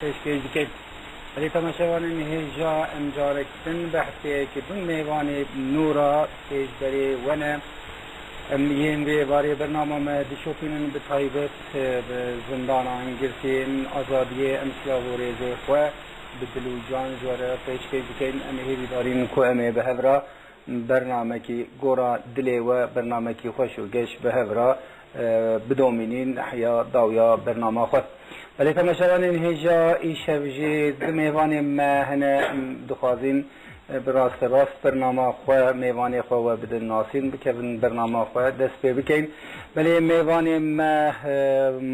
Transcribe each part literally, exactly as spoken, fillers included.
pêşkêş dikin. Belê temaşevanên hêja, em carek din behsê yekê din mêvanê nû re pêşberê we ne. Em yên vê barê bernama me dişopînin, bi taybet, e, bi zindana girtiyên azadiyê. Em silav û rêzê xwe bi dil û can ji we re pêşkêş dikin. Em ê hêvîdarîn ku em ê bi hev re bernamekî gora dilê we, bernamekî xweş û geş bi hev re, e, bidomînîn heya dawiya bernama xwe. Belê temaşevanên hêja, îşev jî du mêvanên me hene, em dixwazîn, e, bi rasterast bernama xwe, mêvanê xwe we bidin nasîn, bikevin bernama xwe dest pê bikeyn. Belê mêvanê me, e,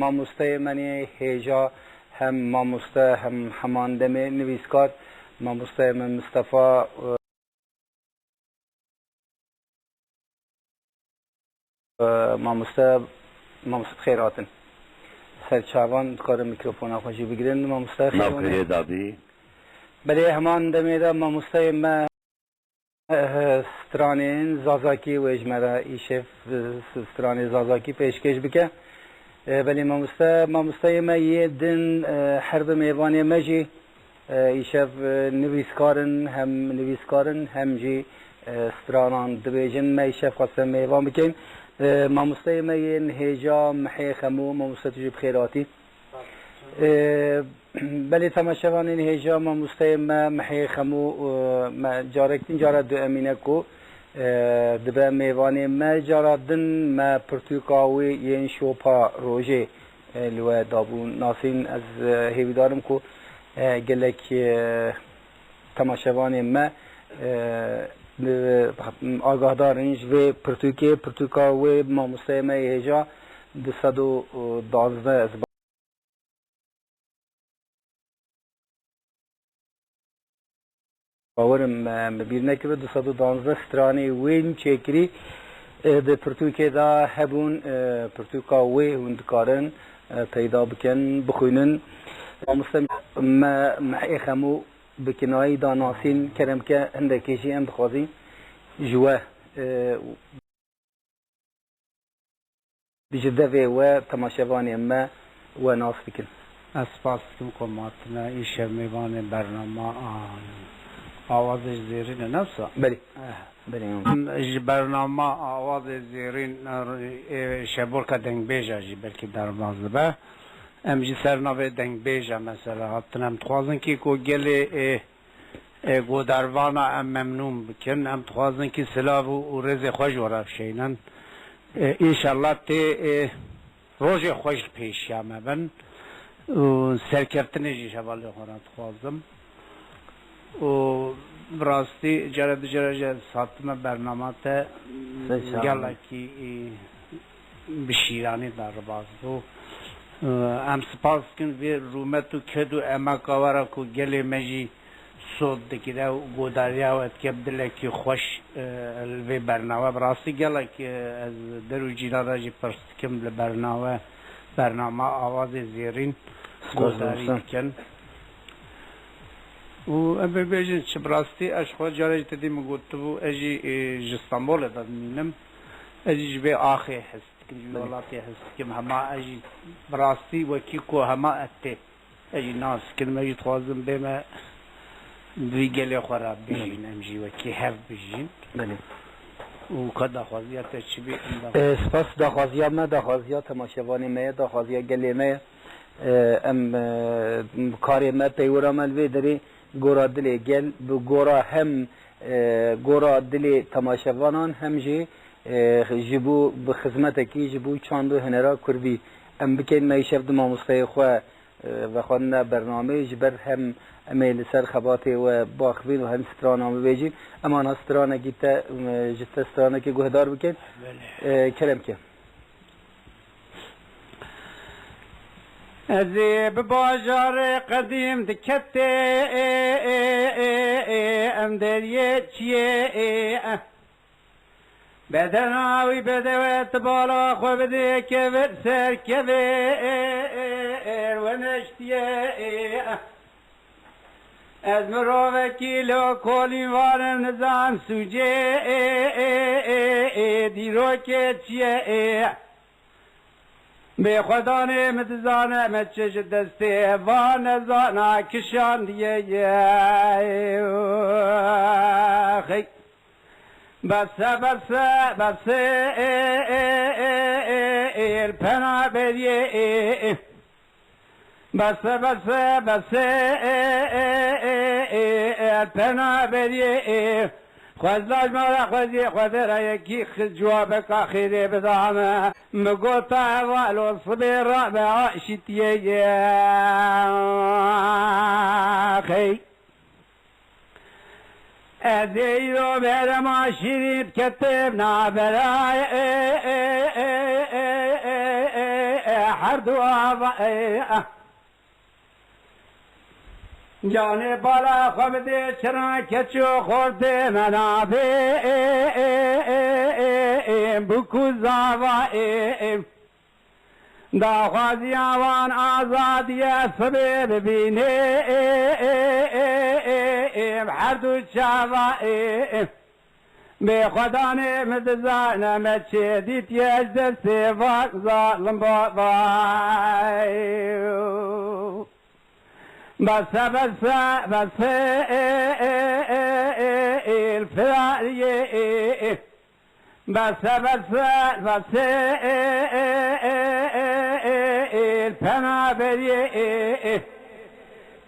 mamosteyê me nê hêja, hem mamoste hem heman demê nivîskar, mamosteyê me Mistefa, e, Mamoste, mamoste bi xêr hatin. Ser çavan dikarin mîkrofona xwe jî bigirin. Mamoste xêr Nav hatin. Xêrê dabî. Belê heman demê de mamosteyê me, eh, stranên Zazakî wê ji me re îşev, eh, stranê Zazakî pêşkêş bike. Eh, belê mamoste, mamosteyê me yê din, eh, her du mêvanê me jî E, îşev, e, nivîskar in, hem nivîskar in, hem jî, e, stranan dibêjin. Me îşev xweste mêvan bikeyn. E, mamosteyê me yên hêja Mihê Xemû, mamoste tu jî bi xêr hatî. E, belê temaşevanên hêja, mamosteyê me Mihê Xemû, e, me carek din cara duemîn e ku, e, dibe mêvanê me. Cara din me pirtûka wê yên şopa rojê e, li we dabû nasîn. Ez, e, hêvîdar im ku, e, gelek, e, temaşevanên me, e, li, agahdar in ji vê pirtûkê. Pirtûka wê mamosteyê me yê hêja du sed û duwazdeh, ez Bawerim, e, min bîr nekiribe, du sed û duwazdeh stranê wên çêkirî, e, di pirtûkê de hebûn, e, pirtûka wê hûn dikarin, e, peyda bikin, bixwînin. Mamoste me, Mihê Xemû bi kinayî da nasîn, kerem ke hindekê jî em dixwazîn ji we, e, Ji devê we temaşevanên me we nas bikin. Ez spas dikim ku em hatine îşev mêvanê bernama, a, Awazê Zêrîn e, ne wisa? Belê. Eh. Belê, ya. Em ji bernama Awazê Zêrîn, ê, Şeborka Dengbêja jî belkî derbas dibe. Em ji ser navê dengbêja mesela hatine. Em dixwazin kî ku gelê, ê, E, godarvana em memnûn bikin. Em dixwazin kî silav û, û rêzê xwe ji we re bişeynin. E, înşallah tê, e, rojê xweş li pêşiya me bin. Û serkeftinê jî ji hevalê xwe re dixwazim. Û bi rastî care du care jî ez hatime bernama te. Sê çavan. Gelekî, e, bi şîranî derbas bû. E, em spas dikin vê rûmet û ked û emeka we re ku gelê me jî sod digire û godariya we dike bi dilekî xweş, e, li vê bername. Bi rastî gelek, e, ez der û cîran re jî pirs dikim li bername, bernama Awazê Zêrîn godarî dikin. Û em bibêjin çi, bi rastî ez xwe carê jî te dî min gotibû, ez jî, e, ji Stenbolê de dimînim. Ez jî ji vê axê hez dikim, ji welatê hez dikim. Hema ez jî bi rastî wekî ku hema ez tê. Ez jî nas dikim, ez jî dixwazim bême bi vî gelê xwe re bijîn, em jî wekî hev bijîn. Belê. Û ka daxwaziya te çi bî, em daxwaz- E, spas, daxwaziya me, daxwaziya temaşevanê me ye, daxwaziya gelê me ye. E, em, e, karê me, peywira me li vê derê gora dilê gel, bi gora hem, e, gora dilê temaşevanan hem jî, e, ji bo bi xizmetekî ji bo çand û hunera kurdî em bikeyn. Me îşev du mamosteyê xwe, e, vexwendine bernameyê, ji ber hem em ê li ser xebatê we baxivîn û hem stranan bibêjin. Em ana stranekî te, e, ji te stranekê guhdar bikin. Belê. E, kerem ke. Ez ê bi bajarê qedîm diketê, em deriyê çiyê, bedena wî bedewe ti bala xwe bidê kevir ser kevê, weneştiye. Ez mirovekî lokolî varim, nizam sûcê, dîrokê çi ye? Bê xwedanê min dizane me çi ji destê van nezana kişandiye ye. Xey. Bese, bese, bese, ê, ê, ê, ê, ê, ê, pena beriyê, ê, ê. Bese, bese, bese, ê, ê, ê, ê, ê, pena beriyê, ê. Xwezla ji me re xweziyê Xwedê re yekî xi-, cewabeka xêrê bida me. Mi gota hevalo sibê rabe aşîtiyê ye. Xey. Ez ê îro berema şîrîn diketim navera, ê, ê, ê, her du ava, ê, ah. Canê bala xwe bidê çiran keç û xortê me nabê, ê, ê, ê, ê, ê, ê, bûk û zava, ê, ê. Daxwaziya wan azadiye sibê bibînê, ê, ê, ê, ê, ê, ê, her du çava, ê, ê. Bê xwedanê min dizane me çê dîtiye ji destê van zalim bavay. Bese, bese, bese, ê, ê, ê, ê, ê, ê, firariyê, ê, ê. Bese, bese, bese, ê, ê, ê, ê, ê, ê, pena beriyê, ê, ê.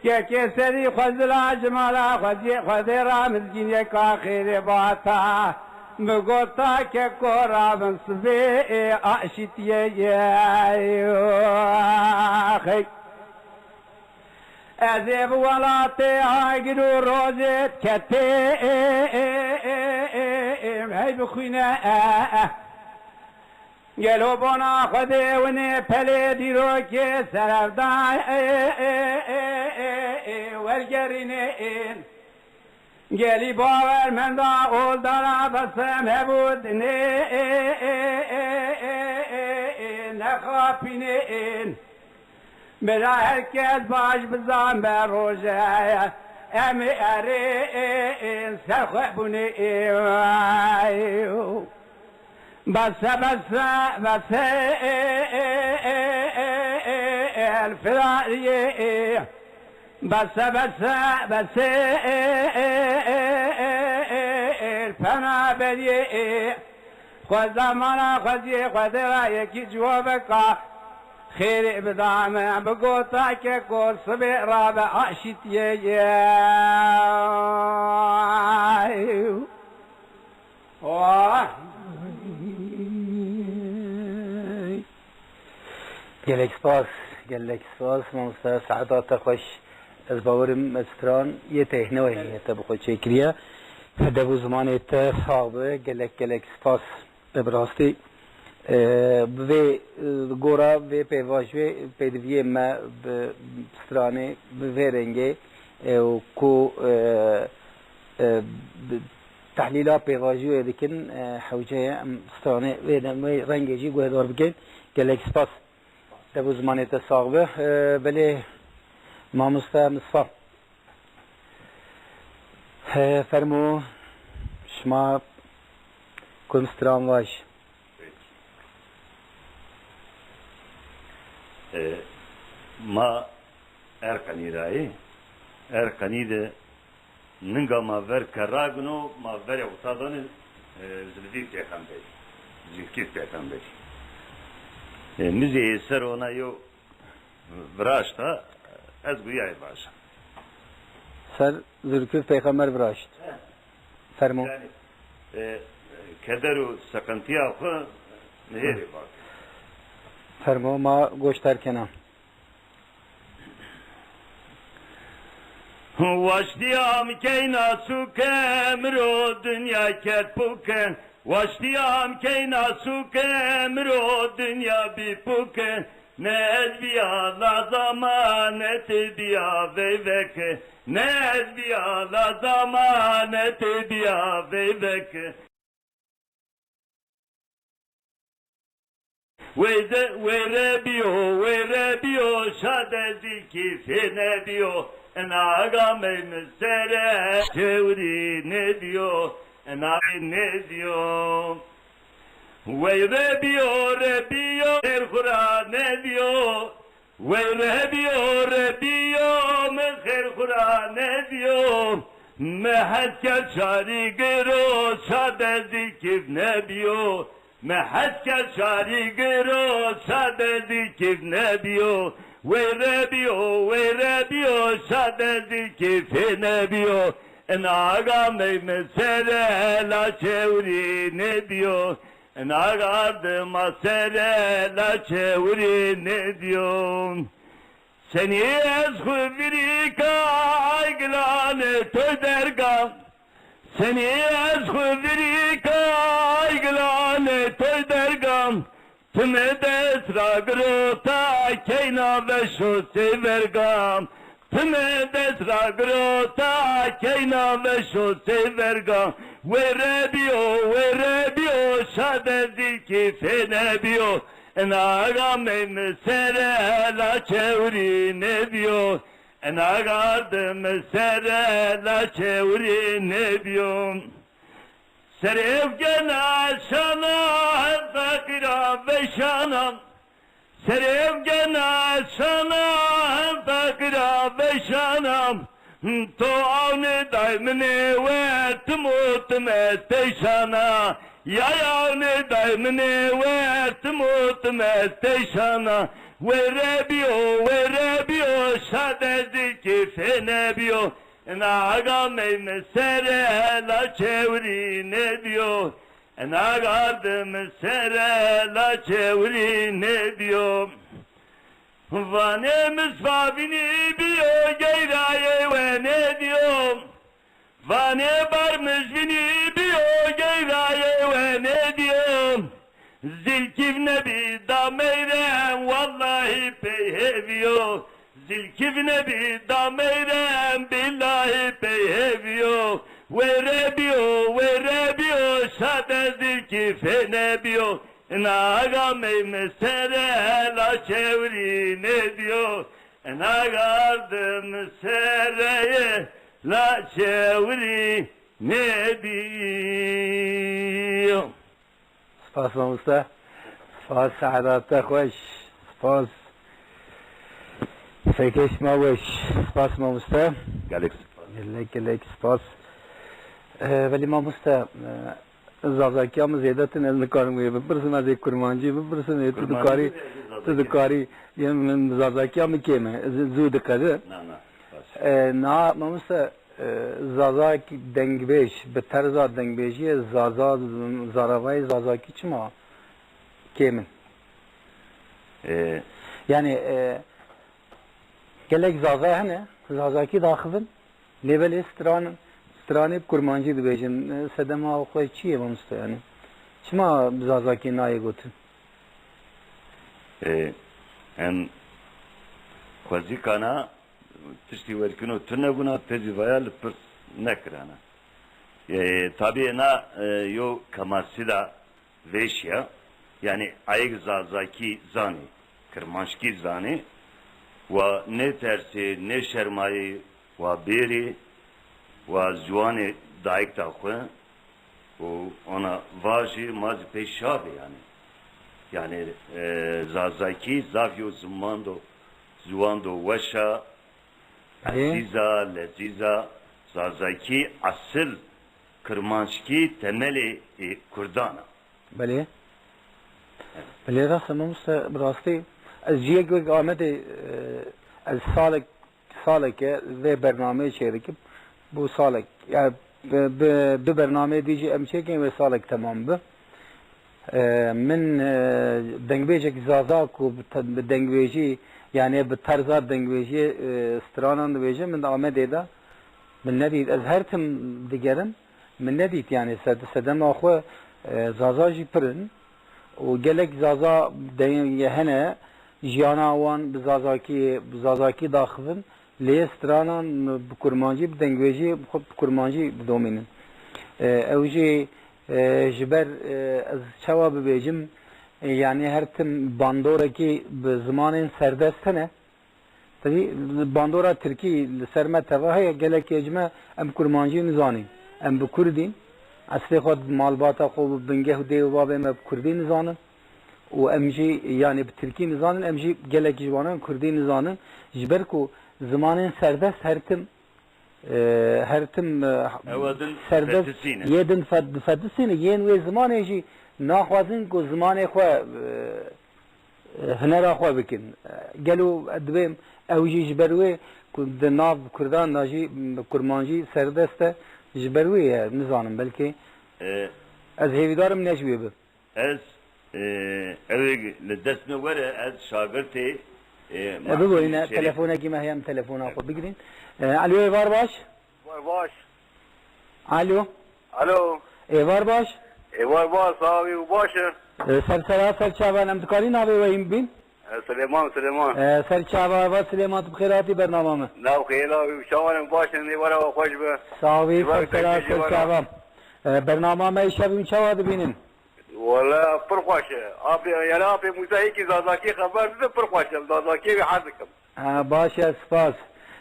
Yekê serî xwezila ji mala xweziyê Xwedê ra mizgîniyeka xêrê bata. Mi gota keko ra min sibê, ê, aşîtiyê ye, ê, xey. Ez ê bi welatê agir û rozê diketê, ê, ê, ê, ê, ê, hey bixwîne, e, e. Gelo bona Xwedê winê pelê dîrokê serevda, ê, ê, ê, ê, ê, wergerînê, ê. Gelî bawermenda oldana besem hebû dinê, ê, ê, ê, ê, ê, ê, nexapînê, ê. Bira her kes baş bizan be roje, em ê erê, ê, ê, ser xwe bûnê, ê, ê. Bese, bese, bese, ê, ê, ê, ê, ê, ê, el firariyê, ê. Bese, bese, bese, ê, ê, ê, ê, ê, ê, ê, pena beriyê, ê. Xwezamana xweziyê Xwedê ra yekî cewabeka xêrê bida me. Bi gota keko sibê rabe aşîtiyê, ê. Oh! Gelek spas, gelek spas, mamoste, saeta te xweş. Ez bawerim stran yê te hêne wehî te bi xwe çêkiriye. Dev û zimanê te sax be, gelek, gelek spas. Bi rastî, e, bi vê, e, gora vê pêvajoyê pêdiviyê me bi stranê, bi vê rengê, e, û ku, e, e, bi, tehlîla pêvajoyê dikin, e, hewce ye em stranê vê dem-, vê rengê jî guhdar bikin. Gelek spas. Dev û zimanê te sax be. E, belê mamoste Misfa. He, fermo, şima kum stran vaj. E, ma Erqenî rayê, Erqenî de ninga ma ver kerragino, ma verê utadanê, e, Zilvî Pêxemberî. Zilkîf Pêxemberî. E, mizê ser ona yo viraşta, ez guyayê vaşa. Ser Zilkîf Pêxember viraşt. He. Fermo. Yani, e, keder û seqintiya xwe nihêrê bak. Fermo, ma goşdar kena. Waştiyam keyna sûke miro dinya ket pûke. Waştiyam keyna sûke miro dinya bî pûke. Ne ez biya la zamanet biya veyveke. Ne ez biya la zamanet biya veyveke. Wê de, wê re biyo, wê re biyo, şade zî kîfê nebiyo, ina aga mey min sere, cewrî nebiyo, ina nebiyo. Wey Rebiyo, Rebiyo, xêr xura nebiyo. Wey Rebiyo, Rebiyo, min xêr xura nebiyo. Me hez kir şarî giro, şade zî kîf nebiyo. Me hez kir şarî giro, şade zî kîf nebiyo. Wey Rebiyo, wey Rebiyo, şade zî kîfê nebiyo. Inaga mey min sere la çewrî nebiyo. Inaga dima sere la çewrî nebiyo. Senî ez xwe virîka ay gilanê toy dergam. Senî ez xwe virîka ay gilanê toy dergam. Ti me dest ra girota keyna veşo sê vergam. Ti me dest ra girota keyna veşo sê vergam. Wey Rebiyo, wey Rebiyo, şade zî kîfê nebiyo. Inaga mey min sere la çewrî nebiyo. Inaga di min sere la çewrî nebiyo. Serê ev gena şana, feqîra veşana. Serê ev gena şana, feqîra veşana. To awnê day minê we, tim û tim ez teyşana. Ya awnê day minê we, tim û tim ez teyşana. Wey Rebiyo, wey Rebiyo, şade zî kîfê nebiyo. Inaga mey min sere la çewrî nebiyo. Inaga di min sere la çewrî nebiyo. Vanê misfavînî biyo geyrayê we nediyo. Vanê barmijvînî biyo geyrayê we nediyo. Zilkîf nebî da meyrem, wallahî pey hêviyo. Zilkîf nebî da meyrem, bîlahî pey hêviyo. Wey Rebiyo, wey Rebiyo, şade zilkîfê nebiyo. Inaga mey min sere la çewrî nediyo. Inaga di min sere ye la çewrî nebiyo. Spas mamoste. Spas, sehedat te xweş. Spas. Fekê şima weş. Spas mamoste. Gelek spas. Gelek, gelek spas. Ee, belê mamoste, e, Zazakiya min zêde tune, ez nikarim wê bipirsim, ez ê kurmancî bipirsim, ê tu dikarî, tu dikarî, yên min Zazakiya min kêm e, ez zû diqede. Na, na, baş. E, na, mamoste, e, Zazak dengbêj, bi terza dengbêjiyê Zaza, zaravayê Zazakî çima kêm in? E, Yani, e, gelek Zaza hene, Zazakî daxivin, lê belê stran, stranê bi kurmancî dibêjin. E, sedema xwe çi ye mamoste yani? Çima bi Zazakî nayê gotin? E, em xwezîkana tiştî werkino tune bûna, tevî vaya li pirs nekirana. E, tabî ena, e, yo kemasî da vêşiya, yani ayek Zazakî zanî, Kirmanckî zanî, wa nêtersî, nêşermayî, wa bêrî, wa ziwanê dayikta xwe û ona vajî ma zî pey şa be yani. Yani, e, Zazakî zaf yo zimando, ziwando weşa, Belê. Ezîza, lezîza, Zazakî esil, Kirmanckî temelê, e, Kurdan a. Belê. Belê, rast e mamoste, bi rastî. Ez ciyek wek Amedê, e, ez salek, saleke vê bernameyê çêdikim. Bû salek. Ya, bi, bi, bi bernameyê dî jî em çêkin wê salek temam bi. E, min, e, dengbêjek Zaza ku bi te-, bi dengbêjî, yani bi terza dengbêjiyê, e, stranan dibêje, min di Amedê de min nedît. Ez her tim digerim, min nedît, yani sed-, sedema xwe, e, Zaza jî pir in û gelek Zaza de-, hene, jiyana wan bi Zazakî, bi Zazakî daxivin. Lê stranan bi kurmancî, bi dengvêjî xwe bi kurmancî bidomînin. E, ew jî, e, ji ber, e, ez çawa bibêjim, e, yanî her tim bandorekî bi zimanên serdest hene. Tevî bandora tirkî li ser me teva heye, gelekê ji me em kurmancî nizanin. Em bi kurdîn. Eslê xwe bi malbata xwe, bi bingeh û dê û babê me bi kurdî nizanin û em jî, yanî bi tirkî nizanin, em jî gelekî ji wanan kurdî nizanin. Ji ber ku zimanên serdest her tim, e, her tim, e, Ew din serdest fetisî ne. Yê din fe-, fetisî ne, yên wê zimanê jî naxwazin ku zimanê xwe, e, e, hunera xwe bikin. E, gelo dibêm ew jî ji ber wê ku di nav kurdan de jî kurmancî serdest e, ji ber wê ye, nizanim belkî. E, ez hêvîdar im ne ji wê be. Ez, e, ew ê li dest me were, ez şagirtê, e, E, biboyne, Mahsûmê Şerîf. Telefonekî me heye, em telefona xwe bigirîn. E, alo, êvar baş? Êvar baş. Alo. Alo. Êvar baş. Êvar baş, sağ ol, baş e. E, ser sera ser çavan, em dikarî navê we hîn bibîn? E, Silêman, Silêman. E, ser çava, va Silêman, tu bi xêr hatî bernama me. Nav xêr, abi, çavan em baş in, êvara we xweş be. Sağ ol, ser sera ser çavan. E, bernama me îşev em çawa dibînin? Wala pir xweş e. Apê, yani apê Musa yekî Zazakî xeber dide, pir xweş e. Zazakî wî hez dikim. Ha, baş e, spas.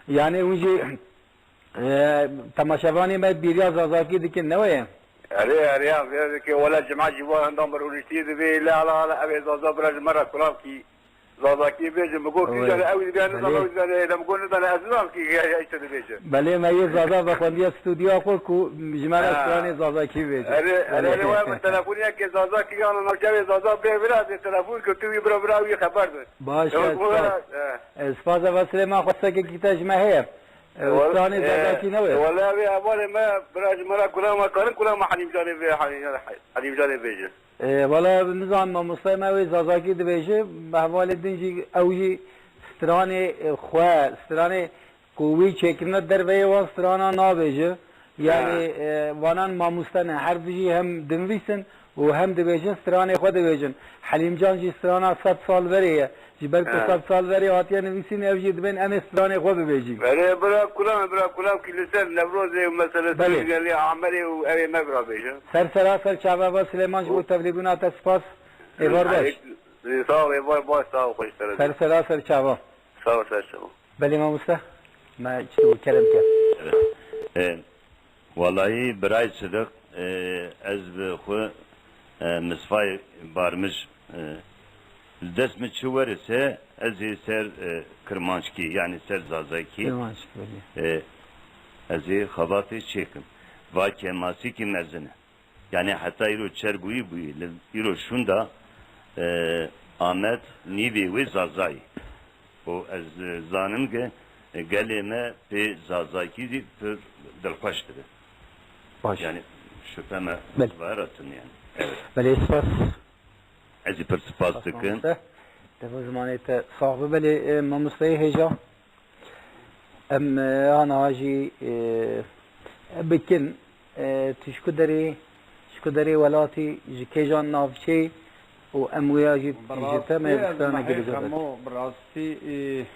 Yani hûn jî, e, temaşevanê me bîriya Zazakî dikin, ne wê ye? Erê, erê, ya, vê dike, wala cima jî var, henda mirûrîştî dibê, la, la, la, ev ê Zaza bira ji me re kulavkî. Zazakî bêjin, min got, Wê. Kîjan e, ew dibê, nizam, Belê. Ew dibê, lem got, nizane, ez nizam kî, ya, ya, işte dibêje. Belê, me yê Zaza vexwendiya stûdiya xwe ku ji me re Ha. stranê Zazakî bêje. Erê, Belê. erê, erê, waya min telefoniyekê Zazakî, yana navçeyê Zaza bê vira, dê telefon kir, tu wî bira, vira, wî xeber de. Baş e, Yok, bu spas. Ara, e. E, spas e, va Silêman, xwestekekî te ji me heye. E, Wal-, stranê e, Zazakî ne wê? Wala vê hevalê me, bira ji me re kula me karin, kula me Helîmcanê vê, Helîmcanê, Helîmcanê bêje. E, wala nizanim, mamostayê me wê Zazakî dibêje, bi hevalê din jî ew jî stranê, e, xwe, stranê ku wî çêkirine derveyê wan strana nabêje. Yani, Ha. e, wanan mamoste ne, her du jî hem dinivîsin û hem dibêjin, stranê xwe dibêjin. Helîmcan jî strana sed sal verê ye. Ji ber ku Ha. sed sal verê hatiye nivîsîn, ev jî dibên em ê stranê xwe bibêjin. Erê, bira kulam, bira kulam ki li ser Newrozê û meselesê Belê. Gelê Amerê û ew ê me bira bêjin. Ser sera ser çava va Silêman, ji bo O- tevlîbûna te spas. Êvar baş. Sağ ol, êvar baş, sağ ol, xweş sere. Ser sera ser çava. Sağ ol, ser çava. Belê mamoste, me çi bû, kerem ke. Evet. E, Wallahî birayê Sidiq, e, ez bi xwe, e, misfayê barmij, e, li dest min çi werise, ez ê ser, e, kirmanckî, yanî ser zazakî, Kirmanckî, belê. e, ez ê xebatê çêkim. Va kêmasîkî mezin e. Yanî heta îro çer bûyî bûyî, li îro şûnda, e, Amed nîvê wê Zazayî. Û ez, e, zanim ke, e, gelê me pê Zazakî zî pir dilxweş dibe. Baş. Yanî şüphe me Belê. Veratin yanî. Evet. Belê, spas. Ez jî pir spas Spas dikim. Mamoste. Devo zimanê te sax be. Belê, e, mamosteyê hêja. Em, e, ana jî, e, bikin, e, tu ji ku derê, ji ku derê welatî, ji kêjan navçeyê û em wêya jî ji te me Bi rastî ez bistana mehê girêdayî. Xemo, bi rastî, e,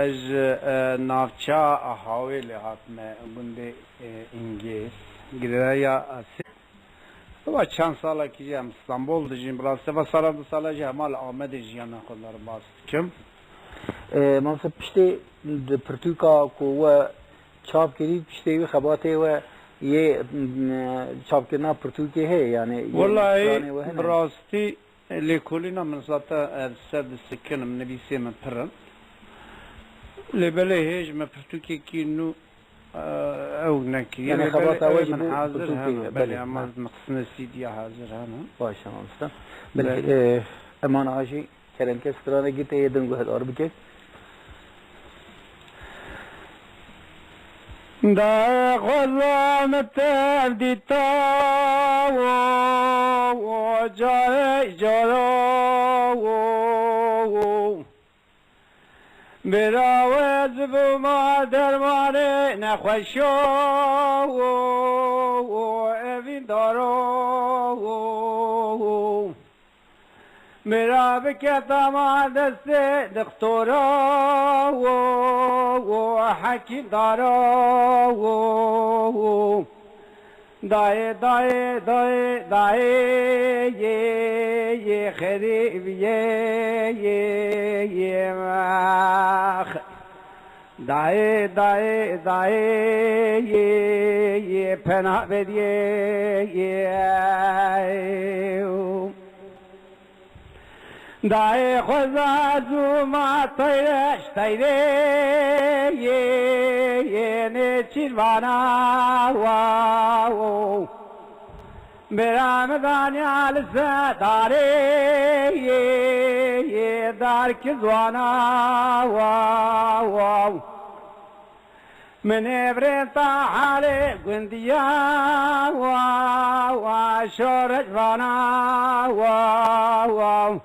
ez ji, e, navça Hawêlê hatime, gundê, e, Îngêz. Girêdayî ya Asê. Eva çend salekî jî em Stenbol dijîn, bi rastî eva sala du sala jî hema li Amedê jiyana xwe derbas dikim. E, mamoste, piştê di pirtûka ku we çap kirî, piştê wî xebatê we yê, m, çapkirina pirtûkê heye, yanî yê Wellahî, stranê we hene? Bi rastî lêkolîna min zaten ez ser disikinim, nivîsê min pir in. Lê belê hêj me pirtûkekî nû Ew nekiriye. Yanî xebata we jî bû pirtûkê, belê, belê, ama me qismê C D'ya hazir hene. Baş, tamam, usta. Belê. Belkî, e, em ana jî kerem ke stranekî te yê din guhdar bike. Da xweza min tev dîta wo, wo, carê, caro, wo, wo. Bira we zibûma dermanê nexweşo, evîn daro. Bira bike tama destê dixtora, hekîm daro. Dayê, dayê, dayê, dayê, yê, yê, xerîb, yê, yê, yê, ax. Dayê, dayê, dayê, yê, yê, pena vediyê, yê. Dayê xweza zûma teyreş teyrê, yê, yê, nêçîrvana, wa, wo. Bira min daniya li ser darê, yê, yê, darkî ziwana, wa, wa. Min ê birên ta halê gundiya, wa, wa, şoreş vana, wa, wa.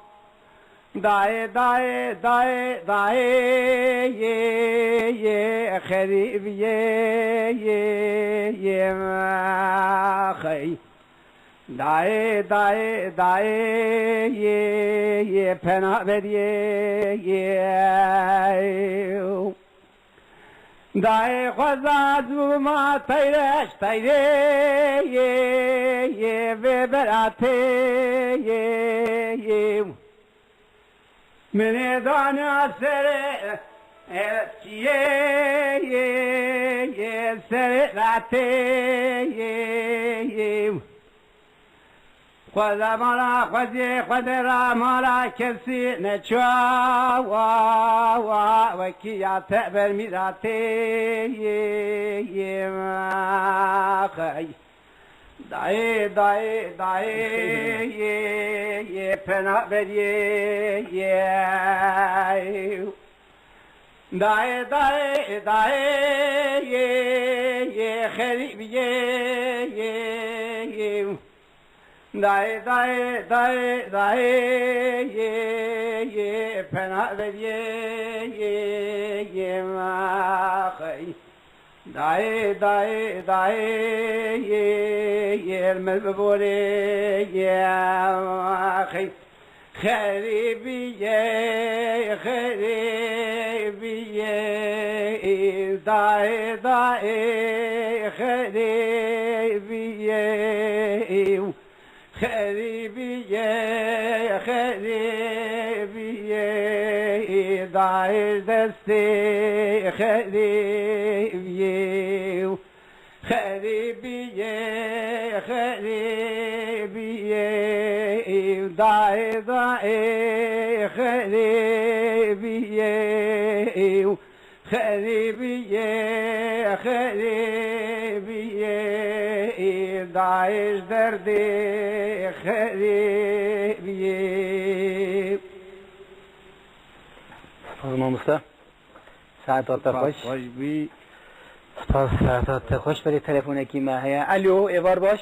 Dayê, dayê, dayê, dayê, yê, yê, xerîb, yê, yê, yê, xey. Dayê, dayê, dayê, yê, yê, pena beriyê, yê. Dayê xweza zûma teyreş teyrê, yê, yê, vê beratê, yê, yê. Min ê dana serê, e, çiyê, yê, yê, serê ratê, yê, yê. Xweza mala xwezê, xwedê ra mala kesî neçûa, wa, wa, wekî ya te ber mîratê, yê, yê, xey. Dayê, dayê, dayê, yê, yê, pena beriyê, yê. Dayê, dayê, dayê, yê, yê, xerîb, yê, yê, yê. Dayê, dayê, dayê, dayê, yê, yê, pena beriyê, yê, yê, ma xey. Dayê, dayê, dayê, yê, yê, min biborê, yê, ma xey. Xerîbiyê, xerîbiyê, dayê, dayê, xerîbiyê. Xerîbiyê, xerîbiyê, dayê destê xerîbiyê. Xerîbiyê, xerîbiyê, dayê, dayê, xerîbiyê. Xerîbiyê, xerîbiyê, dayê ji derdê xerîbiyê. Spas mamoste. Saeta te Spas, xweş. Xweş bî. Spas, saeta te xweş. Berê telefonekî me heye. Alo, êvar baş.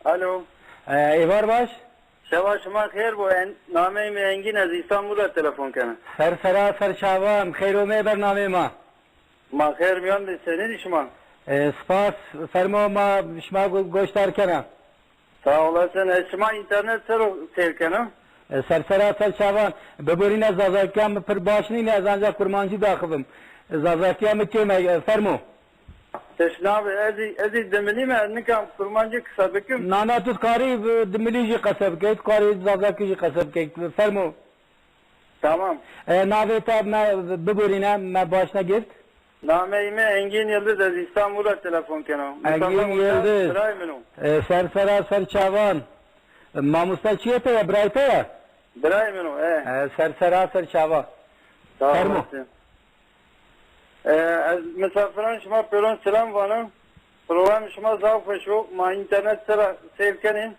Alo. E, êvar baş. Şeva şima xêr bo. En, nameyê me Engîn, ez Îstanbul re telefon kena. Ser sera ser çavan, xêr û me bernameyê ma. Ma xêr miyan de, senî şima? E, spas, fermo, ma şima go-, goşdar kena. Sağ olasın. E, şima internet ser o seyr kena? E, ser sera ser çavan. Biborîne, zazakiya min pir baş nîne, ez ancak kurmancî daxivim. Zazakiya min kêm e, fermo. Teşnabe, ez ê, ez ê dimilî me, ez nikam kurmancî qise bikim. Na, na, tu dikarî, e, dimilî jî qise bikey, tu dikarî zazakî jî qise bikey. Fermo. Tamam. E, navê te me biborîne, me baş negirt. Nameyê me Engîn Yildiz, ez Îstanbul re telefon kena. Engîn Mustafa Musa, Yildiz. Birayê min o. E, ser sera ser çavan. Mamoste çiyê te ye, birayê te ye? Birayê min o, e. E, ser sera ser çavan. Sağ olasın. Fermo. E, ez misafiran şima pêron selam vanim. Programê şima zaf xweş o. Ma înternet sera seyr kenîn.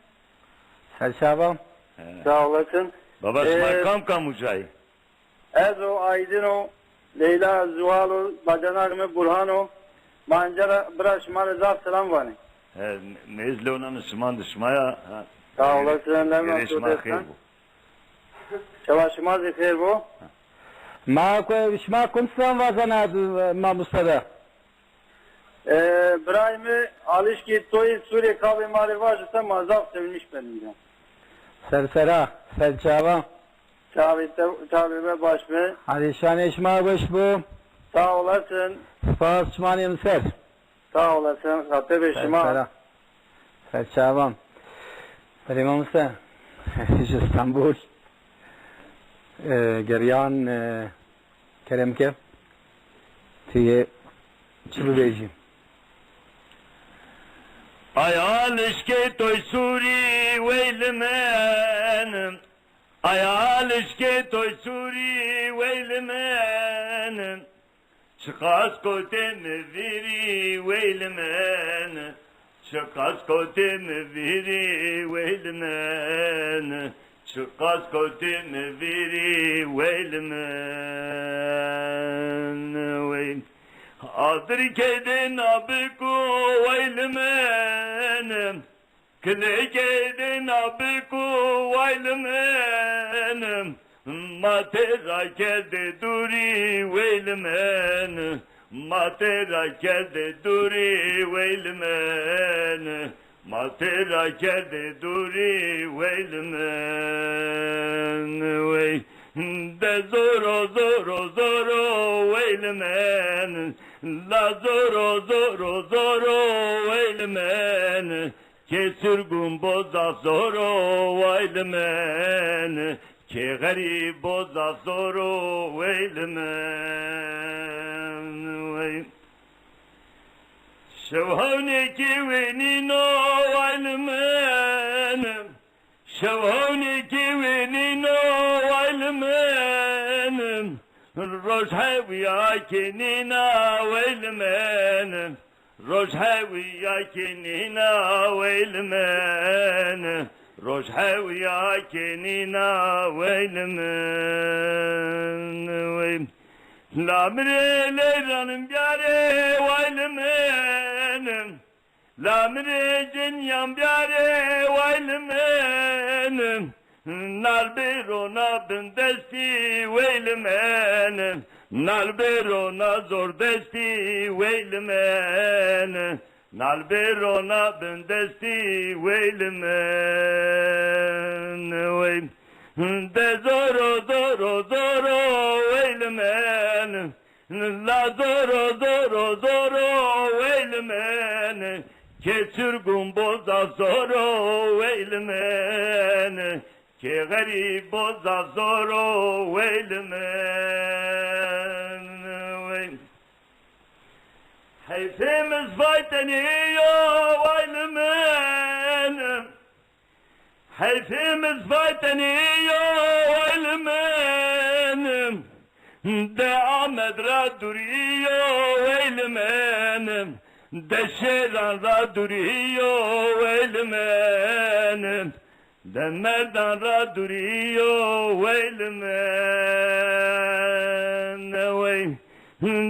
Ser çavan. He. Sağ olasın. Baba, şima, e, kam kam ucayî? Ez o, Aydin o, Leyla Zuhal o, bacanak me Burhan o. Ma encera bira şima re zaf selam vanî. He, nêz lewnan şima di şima ya. Ha. Sağ olasın. Gerê şima xêr bo. Şeva şima zî xêr bo. Ma ku, şima kum selam vazena, e, mamoste de? E, birayê me Alişkî Toyê Sûrê Kavê Malê Vaj ise ma zaf sevinmiş benî. Ser sera, ser çavan. Çavê te, çavê me baş be. Hadi şanê şima weş bo. Sağ olasın. Spas, çimanê min ser. Sağ olasın, xatirê şima. Ser sera. Ser çavan. Belê mamoste. Ji Stenbol. E, geriyan, e, Kerem ke. Tê çi bibêjim? Aya lişkê toy sûrî wey li min. Aya lişkê toy sûrî wey li min. Çiqas kotê min vîrî wey li min. Çiqas kotê min vîrî wey li min. Çiqas kotê min vîrî wey li min. Wey. Adirkê dê nabiku wey li min. Kilêkê dê nabiku wey li min. Ma tê rakerdê dûrî wey li min. Ma tê rakerdê dûrî wey li min. Ma tê rakerdê dûrî wey li min. Wey. De zoro, zoro, zoro wey li min. La zoro, zoro, zoro wey li min. Kê sirgûn boza zoro wey li min. Kê xerîb boza zoro wey li min. Wey. Şev hewnekî wê nîno wey li min. Şev hewnekî wê nîno wey li min. Roj hewiya kê nîna wey li min. Roj hewiya kê nîna wey li min. Roj hewiya kê nîna wey li min. Wey. La mirê leyranim biyarê wey li min. La mirê cinyan biyarê wey li min. Nal bêro na bindestî wey li min. Nal bêro na zordestî wey li min. Nal bêro na bindestî wey li min. Wey. De zoro, zoro, zoro wey li min. La zoro, zoro, zoro wey li min. Kê sirgûn boza zoro wey li min. Kê xerîb boza zoro wey li min. Wey. Heyfê min zivay tenê yo wey li min. Heyfê min zivay tenê yo wey li min. De Amed ra dûrî yo wey li min. De Şêran ra dûrî yo wey li min. De Merdan ra dûrî yo wey li min. Wey.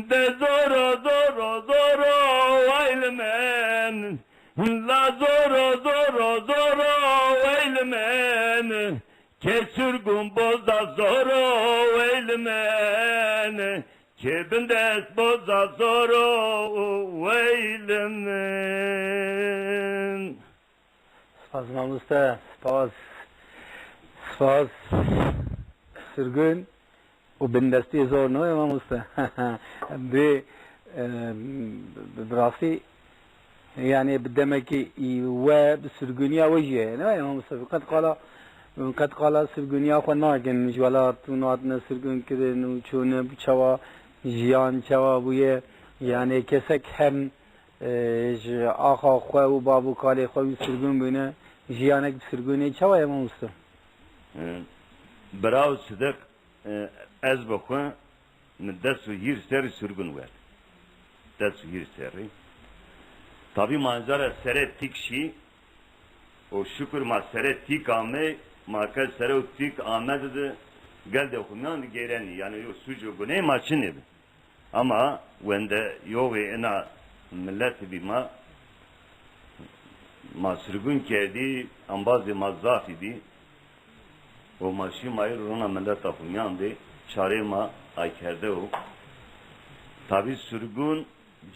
De zoro, zoro, zoro wey li min. La zoro, zoro, zoro wey li min. Kê sirgûn boza zoro wey li min. Kê bindest boza zoro wey li min. Spas mamoste, spas. Spas. Sirgûn. Û bindestiyê zor nayê mamoste. Em dê, e, bi, bi rastî, yani bi demekî î we bi sirgûniya we jî heye, ne mamoste? Qet qala, qet qala sirgûniya xwe nakin. Ji welat û hatine sirgûn kirin û çûne, çawa jiyan, çawa bûye. Yani kesek hem, e, ji axa xwe û bav û kalê xwe wî sirgûn bûne, jiyanek bi sirgûnê çawa ye mamoste? E, Birav Sidik, E, ez bi xwe min des û hîr serî sirgûn wer. Des û hîr serî. Tabî ma înca re sere tîk şî û şukur ma sere tîk ame, ma ke sere û tîk ame di, di gel de xwe miyan di gêrenî. Yani yo sûc û gunê ma çi nebe. Ama wende yowê ina milletî bî ma, ma sirgûn kerdî, embazê ma zafî bî û ma şî ma îro rona mileta xwe miyan dê çarê ma akerde û tabî sirgûn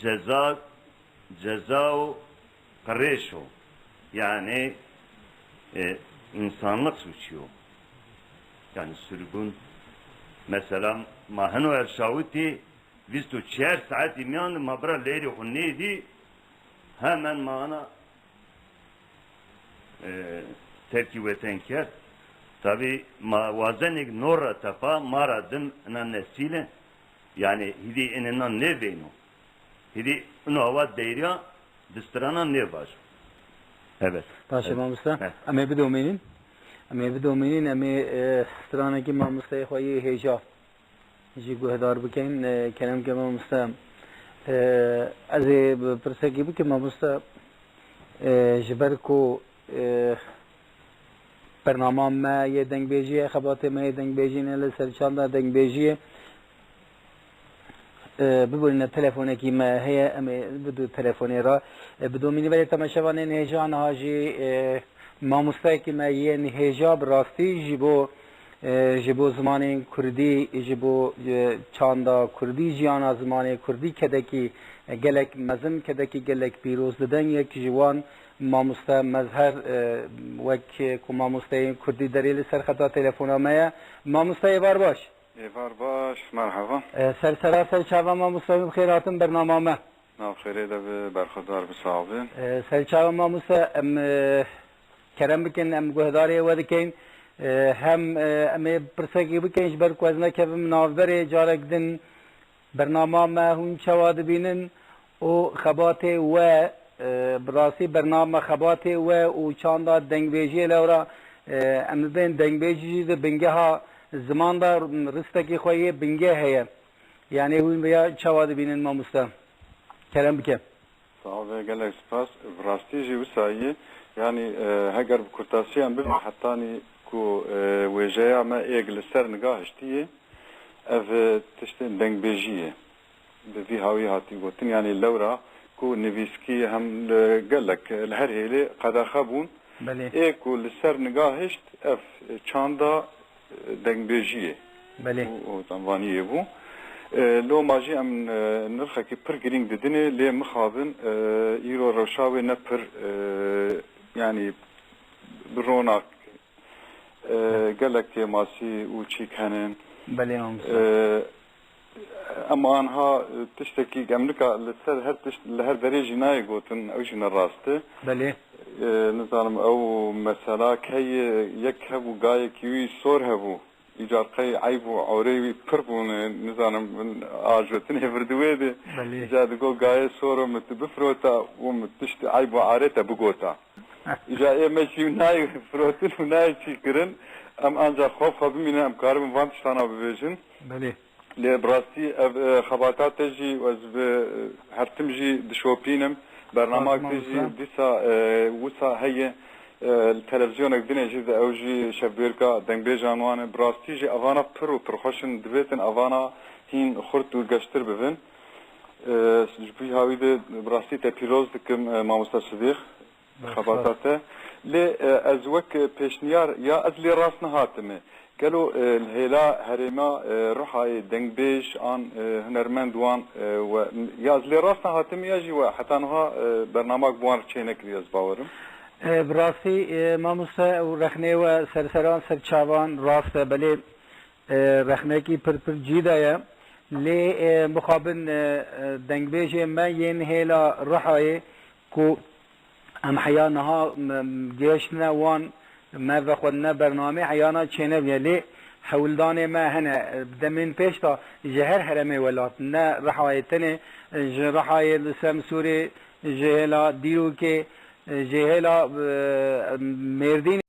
ceza, ceza û qirêş o. Yani, e, insanlık suçu o. Yani sürgün, mesela ma hino erşawitî bîst û çar saetî miyan de ma bira lêrê xwe nêdî, hemen ma ana, e, terkî weten kerd. Tabî ma wazenek nor ra tepa, ma ra dim ina nesîle, Yani hîdî ininan nêvêno. Hîdî ino awa deyriya di strana nêvaj. Evet. Baş e, Evet. mamosta. He. Em ê bidomînin. Em ê bidomînin, em ê, e, stranekî mamosteyê xwe yê hêja jî guhdar bikin. E, kerem ke mamosta. E, ez ê bi pirsekî bikim mamosta. E, ji ber ku, e, bernama me yê dengbêjiyê, xebatê me yê dengbêjiyê ne li ser çanda dengbêjiyê. E, biborîne telefonekî me heye, em ê bidu telefonê re, e, bidomînî. Belê temaşevanên hêja niha jî, e, mamosteyekî me yên hêja bi rastî ji bo, e, ji bo zimanên kurdî, ji bo, e, çanda kurdî, jiyana zimanê kurdî kedekî, e, gelek mezin, kedekî gelek pîroz. Di dengek ji wan mamoste Mezher, e, wek ku mamosteyên kurdî derê li ser xeta telefona me ye. Mamoste, êvar baş. Êvar baş, merhaba. E, ser sera ser çava mamoste, bi xêr hatin bernama me. Nav xêrê de bi, berxwedar bi, sax bin. E, ser çava mamoste, em, e, kerem bikin, em guhdarê we dikin. E, hem, e, em ê pirsekî bikin, ji ber ku ez nekevim navberê, carek din bernama me hûn çawa dibînin û xebatê we, e, bi rastî bernama xebatê we û çanda dengbêjiyê lewra, e, em dibên dengbêjî jî di bingeha ziman de ristekî xwe yê bingeh heye. Yanî hûn vêya çawa dibînin mamoste? Kerem bike. Sax be, gelek spas. Bi rastî jî wisa ye. Yanî, e, heger bi kurtasî em bibin, hetanî ku, e, wêjeya me êk li ser niga hiştiye, ev, e, tiştên dengbêjî ye. Bi vî hawî hatî gotin, yanî lewra ku nivîskî hem li gelek, li her hêlê qedexe bûn. Belê. Ê ku li ser niga hişt, ev çanda, e, dengbêjiyê Belê. û, û zanvaniyê bû. E, loma jî em, e, nirxekî pir girîng didinê, lê mixabin, e, îro rewşa wê ne pir, e, yanî bi ronak, e, gelek kêmasî û çîk henin. Belê, mamoste. E, Em anha, e, tiştekî, em nika li ser her tişt, li her derê jî nayê gotin, ew jî ne rast e. Belê. E, nizanim, ew mesela key yek hebû, gayekî wî sor hebû. Îcar qey eyb û orê wî pir bûn, e, nizanim, min ajotinê vir di wê de. Belê. Îcar digot, gayê sor o, min tu bifirota û min tişt eyb û arê te bigota. Îcar ê me jî nayê firotin û nayê çî kirin. Em ancaq xwe bi xwe bimînin, em karibin van tiştana bibêjin. Belê. Lê bi rastî ev, e, xebata te jî ez bi, e, her tim jî dişopînim. Bernamak Spas, te jî mamoste. dîsa, e, wisa heye, e, li televîzyonek dinê jî de ew jî şevbêrka dengbêjan wan e. Bi rastî jî evana pir û pirxweş in, divêtin evana hîn xurt û geştir bibin. E, ji vî hawî de bi rastî te pîroz dikim, e, mamoste Sidîq. Xebata te. Lê, e, ez wek, e, pêşniyar ya ez lê rast nehatime. Gelo, e, li hêla herêma, e, Rihayê dengbêj an, e, hunermend wan, e, we, ya ez lê rast nehatime ya jî we heta niha, e, bernamak bi wan re çênekiriye, ez bawerim. E, bi rastî, e, mamoste û rexnê we ser seran ser çavan rast e, belê, e, rexnekî pir pir cî de ye. Lê, e, mixabin, e, e, dengbêjê me yên hêla Rihayê ku em heya niha, m-, m-, gihiştine wan, me vexwendine bernamê, heyana çênebûye. Lê hewldanê me hene, e, demên pêş de ji her heremê welat, ne Rihayê tenê, e, ji Rihayê li Semsûrê, ji hêla Dîrokê, e, ji hêla, e, Mêrdînê.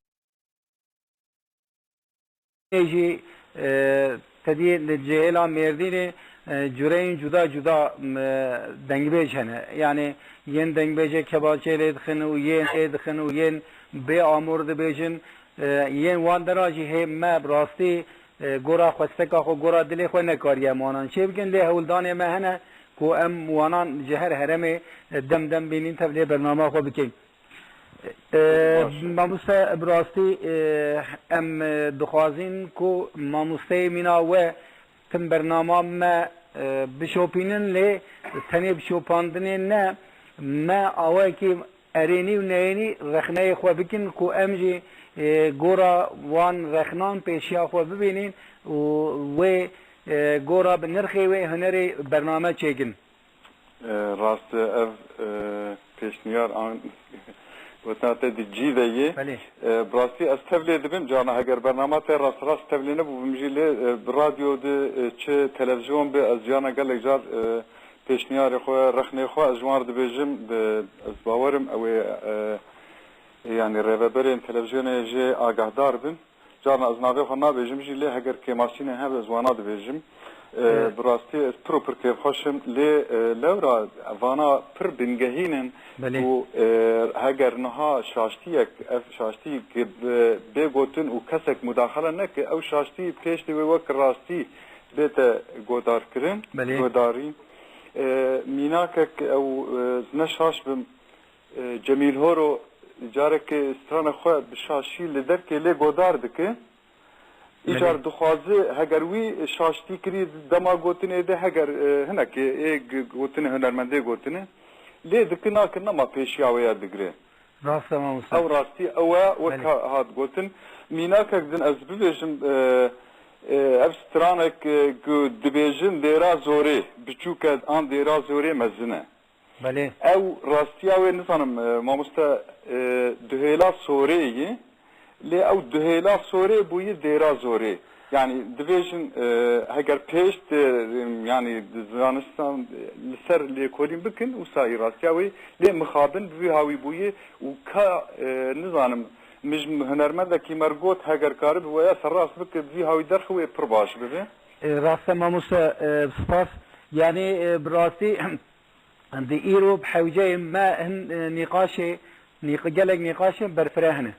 jî, e, tedî li cihêla Mêrdînê, e, cureyên cuda cuda, e, dengbêj hene. Yanî yên dengbêjê kebaçê lê dixin û yên lê dixin û yên bê amor dibêjin, e, yên wan dera jî hê me bi rastî, e, gora xwesteka xwe, gora dilê xwe nekariye em wanan çêbikin. Lê hewldanê me hene ku em wanan ji her heremê, e, dem dem bînin tevlê bernama xwe bikin. E, Baş e. Mamoste, bi rastî, e, em, e, dixwazin ku mamosteyê mîna we tim bernama me, e, bişopînin, lê tenê bişopandinê ne, me awayekî erênî û neyênî rexneyê xwe bikin ku em jî, e, gora wan rexnan pêşiya xwe bibînin û wê, e, gora bi nirxê wê hunerê bername çêkin. E, rast e, ev, e, pêşniyar an Gotina te di cî de yê. Belê. E, bi rastî ez tevlê dibim, carna heger bernama te rasterast tevlê nebûbim jî lê, e, bi radyo di, e, çi televizyon bi, ez carna gelek car, e, pêşniyarê xwe, rexnê xwe ez ji wan re dibêjim, di, ez bawerim ew ê, e, yanî rêveberên televîzyonê jê agahdar bin. Carna ez navê xwe nabêjim jî, lê heger kêmasînên hebe ez wana dibêjim. E, Evet. Bi rastî ez pir û pir kêfxweş im. Lê, e, lewra vana pir bingehîn in Belê. Û, e, heger niha şaştiyek, ev şaştî ki bi-, bê gotin û kesek mudaxele neke, ew şaştî pêştê wê wek rastî bête godarkirin, Belê. Godarî. E, mînakek ew, e, ez ne şaş bim, E, Cemîl Horo careke strana xwe bi şaşî li derkê lê godar dike. Îcar Belê. Dixwaze heger wî şaştî kirî dema gotinê de heger, e, hinekê ê g-, gotinê hunermendê gotinê lê dike nake nema pêşiya wê ya digire. Rast e mamoste. Ew rastî ew e wek Belê. Ha-, hat gotin. Mînakek din ez bibêjim, e, e, ev stranek, e, ku dibêjin dêra zorê, biçûk e an dêra zorê mezin e. Belê. Ew rastiya wê nizanim, e, mamoste, e, duhêla sorê yî. Lê ew duhêla sorê bûyî dêra zorê. Yanî dibêjin, e, heger pêşt, e, yanî di zanistan, e, li ser lêkolîn bikin, wisa yî rastiya wê. Lê mixabin bi vî hawî bûyî û ka, e, nizanim, min ji hunermendekî me re got, heger karibi weya serrast bike, bi vî hawî derxi wê pir baş bibe. E, rast e mamoste, e, spas. Yanî, e, bi rastî Di îro bi hewceyê me hin, e, nîqaşê, nîq-, gelek nîqaşên berfireh hene.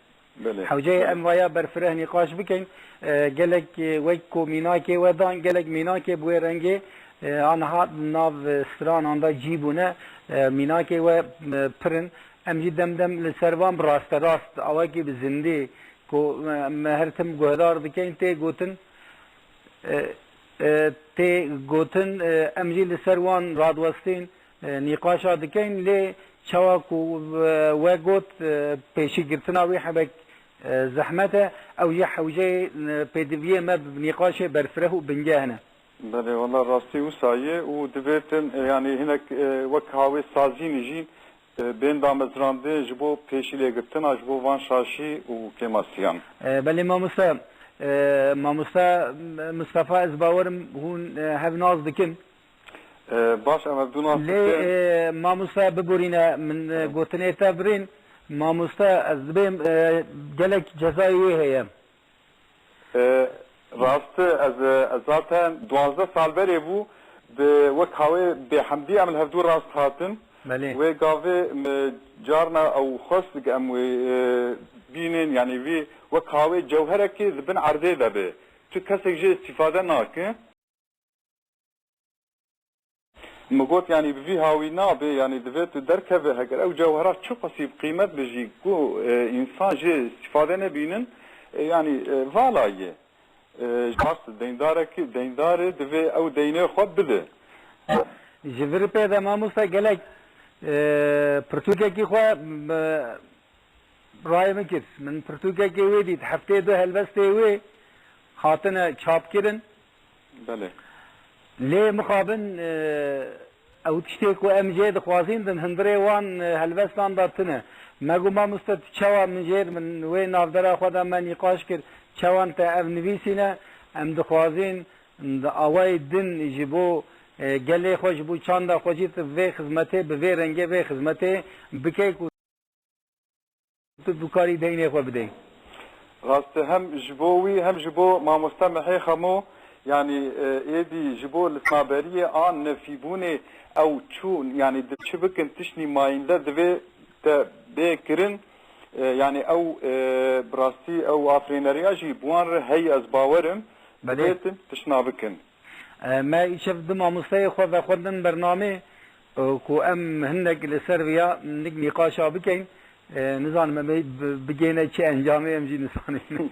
Belê, Hewceyê belê. Em vaya berfireh nîqaş bikin, e, gelek, e, wek ku mînakê we dan, gelek mînakê bi wê rengê, e, aniha di nav, e, stranan de cî bûne, e, mînakê we, e, pir in. Em jî dem dem li ser van bi rasterast, awakî bi zindî ku, e, me her tim guhdar dikin, tê gotin, E, e, tê gotin, e, em jî li ser wan radiwestên, e, nîqaşa dikin, lê çawa ku, e, we got, e, pêşîgirtina wî hebek, e, zehmet e, ew jî hewceyê, e, pêdiviyê me bi nîqaşê berfireh û bingeh ne. Belê, wela rastî wisa ye û divêtin, e, yanî hinek, e, wek hawê sazînî jî, e, bên damezrandin ji bo pêşîlêgirtina ji bo van şaşî û kêmasiyan. E, belê mamoste, e, mamoste Mistefa, ez bawerim hûn, e, hev nas dikin. E, baş, em hevdû nas Lê, dikin. E, mamoste biborîne min, e, Evet. Gotinê te birîn. Mamoste, ez dibêm, e, gelek cezayê wê heye. E, rast e, ez, ez zaten duwazdeh sal berê bû, bi wek hawê bêhemdî em li hevdû rast hatin. Belê. Wê gavê min carna ew xwest em wê, e, bînin, yanî vî wek hawê cewherekê di bin erdê de be. Tu kesek jê îstîfade nake. Min got, yanî bi vî hawî nabe, yanî divê tu derkeve, heger ew cewhera çiqasî bi qîmet be jî ku, e, însan jê îstîfade nebînin, e, yanî, e, vala ye. E, rast, deyndarekî, deyndarê divê ew deynê xwe bide. Ji vir pê de mamoste gelek, e, pirtûkekî xwe, e, rayê min kir. Min pirtûkekê wê dît. Heftê du helbestê wê hatine çapkirin. Belê. Lê mixabin, e, ew tiştê ku em jê dixwazîn din hundirê wan, e, helbestan de tune. Me got, mamoste, tu çawa min jê, min wê navbera xwe de me nîqaş kir, çawan te ev nivîsîne, em dixwazîn di awayê din ji bo, e, gelê xwe, ji bo çanda xwe jî tu vê xizmetê, bi vê rengê vê xizmetê bikey ku tu bikarî deynê xwe bidey. Rast e, hem ji bo wî hem ji bo mamoste Mihê Xemo, yanî, e, êdî ji bo lisnaberiyê an nefîbûnê ew çû, yanî di çi bikin tiştî mayînde divê te bê kirin, e, yanî ew, e, bi rastî ew afirîneriya jî bi wan re heye ez bawer im, Belê. Divêtin tiştna bikin. E, me îşev du mamosteyê xwe vexwendin bernamê, e, ku em hinek li ser viya nik nîqaşa bikeyn. E, nizanim em ê bi-, bigêne çi encamê em jî nizanin.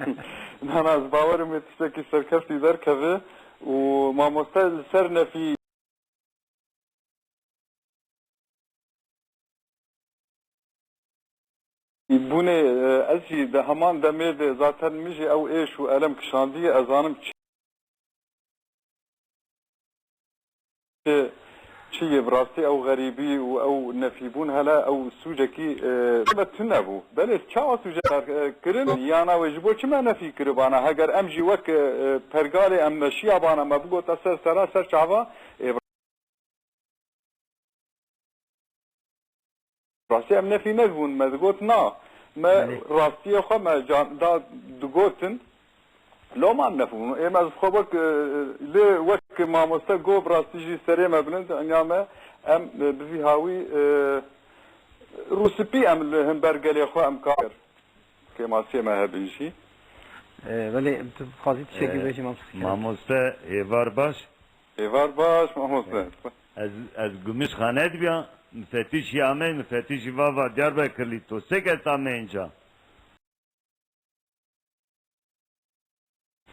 Na, na, ez bawer im wê tiştekî serkeftî derkeve û mamoste li ser nefî Bûnê, e, ez jî di heman demê de zaten min jî ew êş û elem kişandiye, ez zanim çi, çi, Çi yê bi rastî ew xerîbî û ew nefîbûn hele ew sûcekî, e, me tune bû. Belê çawa sûcek, e, kirin? Yana wê ji bo çi me nefî kiribana? Heger em jî wek, e, e, pergalê em meşiyabana me bigota ser sera ser çava, e, rastî em nefî nedibûn, me digot na. Me Belê. rastiyê xwe me can, da digotin. Loma em nefûn. Ê me ji xwe wek, e, lê wek mamoste got, bi rastî jî serê me bilind, enya me em, e, bi vî hawî, e, rûspî em li hember gelê xwe em kar kêmasiyê me hebin jî. E, belê, tu dixwazî tiştekî E, bêjî, mamoste? Mamoste, êvar baş. Êvar baş, mamoste. E, ez, ez Gumîşxane dibiya, mifetîşî ame, mifetîşî va, va Diyarbekirlî, to sê kes ame înca?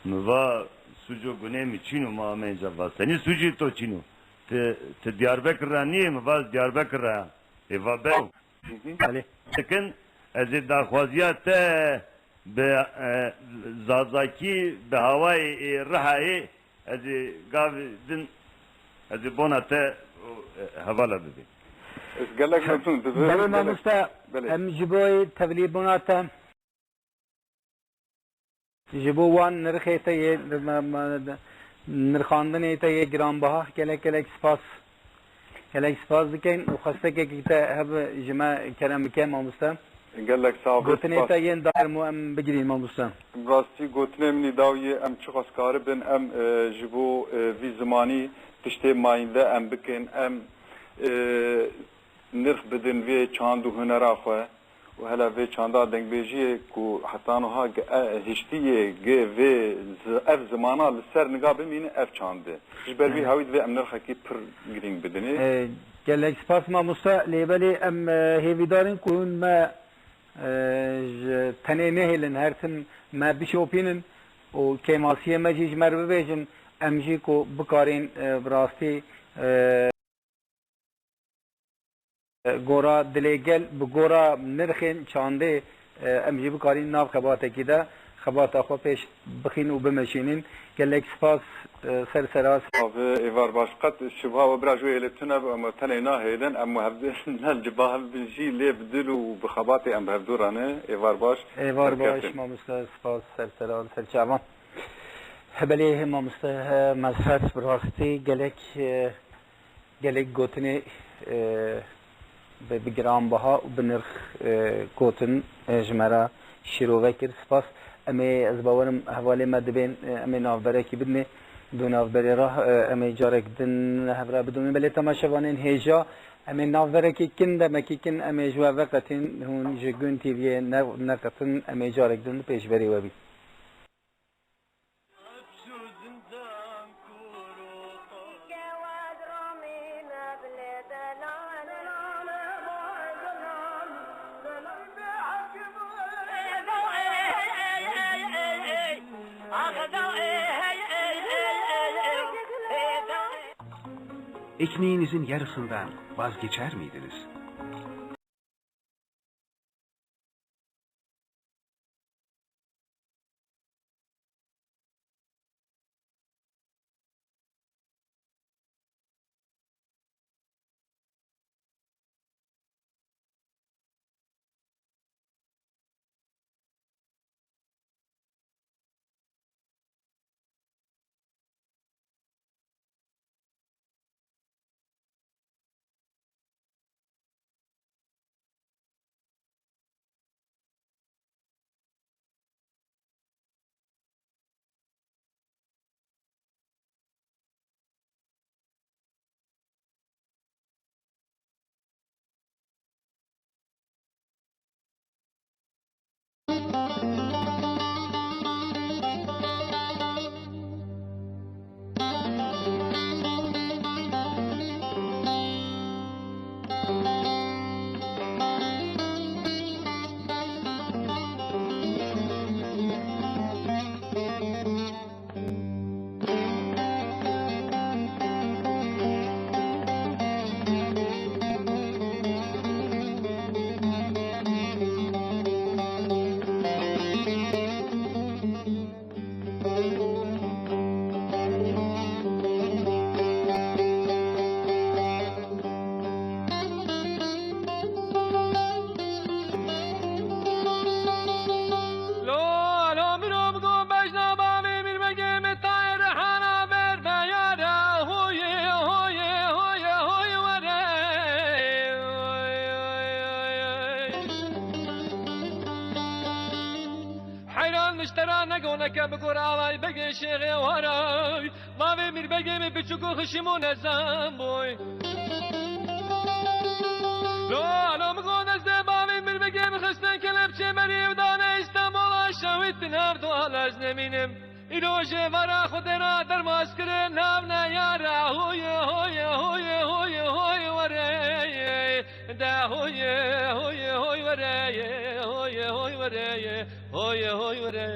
Mi va, suc û gunê mi çîn û ma ame înca. Va, senî sucî to çîn û? Ti, ti Diyarbekir ra nîyê? Mi va, ez Diyarbekir ra ya. Ê va, be. Hı hı. Belê. Dikin, ez ê daxwaziya te bi, e, zazakî, bi hawayê ê Rihayê, ez ê gavê din, ez ê bona te, e, hevala bibê. Ez gelek memnûn dibim. Belê, gelek. Mamoste, Belê. Em ji bo tevlîbûna te Ji bo wan nirxê te yê, me, me, nirxandinê te yê giranbiha gelek gelek spas. Gelek spas dikin û xwestekekî te hebe ji me kerem bike, mamoste. Gelek sax be, Gotinê spas. te yên daxwazim em bigirîn, mamoste. Rastî gotinê min î daw yê em çiqas karibin em, e, ji bo, e, vî zimanî tiştê mayînde em bikin, em, e, nirx bidin vê çand û hunera xwe û hela vê çanda dengbêjiyê ku heta niha gi-, e, hiştiyê gi vê zi-, ev zimana li ser niga bimîne ev çand e. Ji ber vî Evet. hawî divê em nirxekî pir girîng bidinê. E, gelek spas mamoste, lê belê em, e, hêvîdar in ku hûn me, e, ji tenê nehêlin, her tim me bişopînin û kêmasiyê me jî ji me re bibêjin, em jî ku bikarîn, e, bi rastî, e, gora dilê gel, bi gora nirxên çandê, e, em jî bikarîn nav xebatekî de xebata xwe pêş bixîn û bimeşînin. Gelek spas, e, ser sera. Abi, êvar baş. Qet şibha we bira ji wê hêlê tune be, em tenê nahêlin, em hevdû ne li ciba hev bin jî lê bi dil û bi xebatê em bi hevdû re ne. Êvar baş. Êvar baş, Serkeftin. Mamoste, spas, ser sera, ser çavan. Belê, mamoste, e, Mezhet, bi rastî gelek, e, Gelek gotinê, e, bi, bi giranbiha û bi nirx, e, gotin, e, ji me re şîrove kir. Spas. Em ê, ez bawerim hevalê me dibên, e, em ê navberekî bidinê. Bi navberê re, e, em ê carek din hev re bidomîn. Belê temaşevanên hêja, em ê navberekî kin, demekî kin, em ê ji we veqetîn. Hûn ji Gun T V'yê ne, neqetin, em ê carek din li pêşberî we bîn. Ekmeğinizin yarısından vazgeçer miydiniz? ji te re negoneke bi gor avay begê şêxê waray. Bavê mîrbegê min biçûk û xişîm û nezan bûy. Lo, lo, min got ez dê bavê mîrbegê min xistin kelepçê berî û dane Îstanbul a şewît nav dua lez nemînim. Îro jê vara Xwedê ra dermas kirin, nav ne yara, hoye, hoye, hoye, hoye, hoye, were, de, hoye, hoye, hoy, were, hoye, hoy, were, hoye, hoy, were,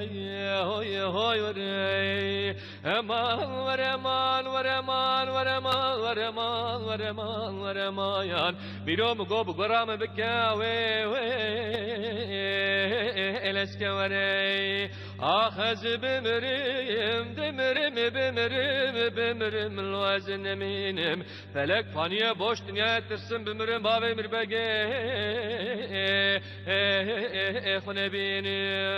hoye, hoy, were. Eman, were, eman, were, eman, were, eman, were, eman, were, eman, were, eman, yan. Mîro min got, bi gora min bike, wê, wê, êleske were. Ax ez bimirim, dimirim, bimirim, bimirim, lo ez nemînim. Felek paniye boş dinyaya tirsim, bimirim bavê mîrbegê xwe nebînim.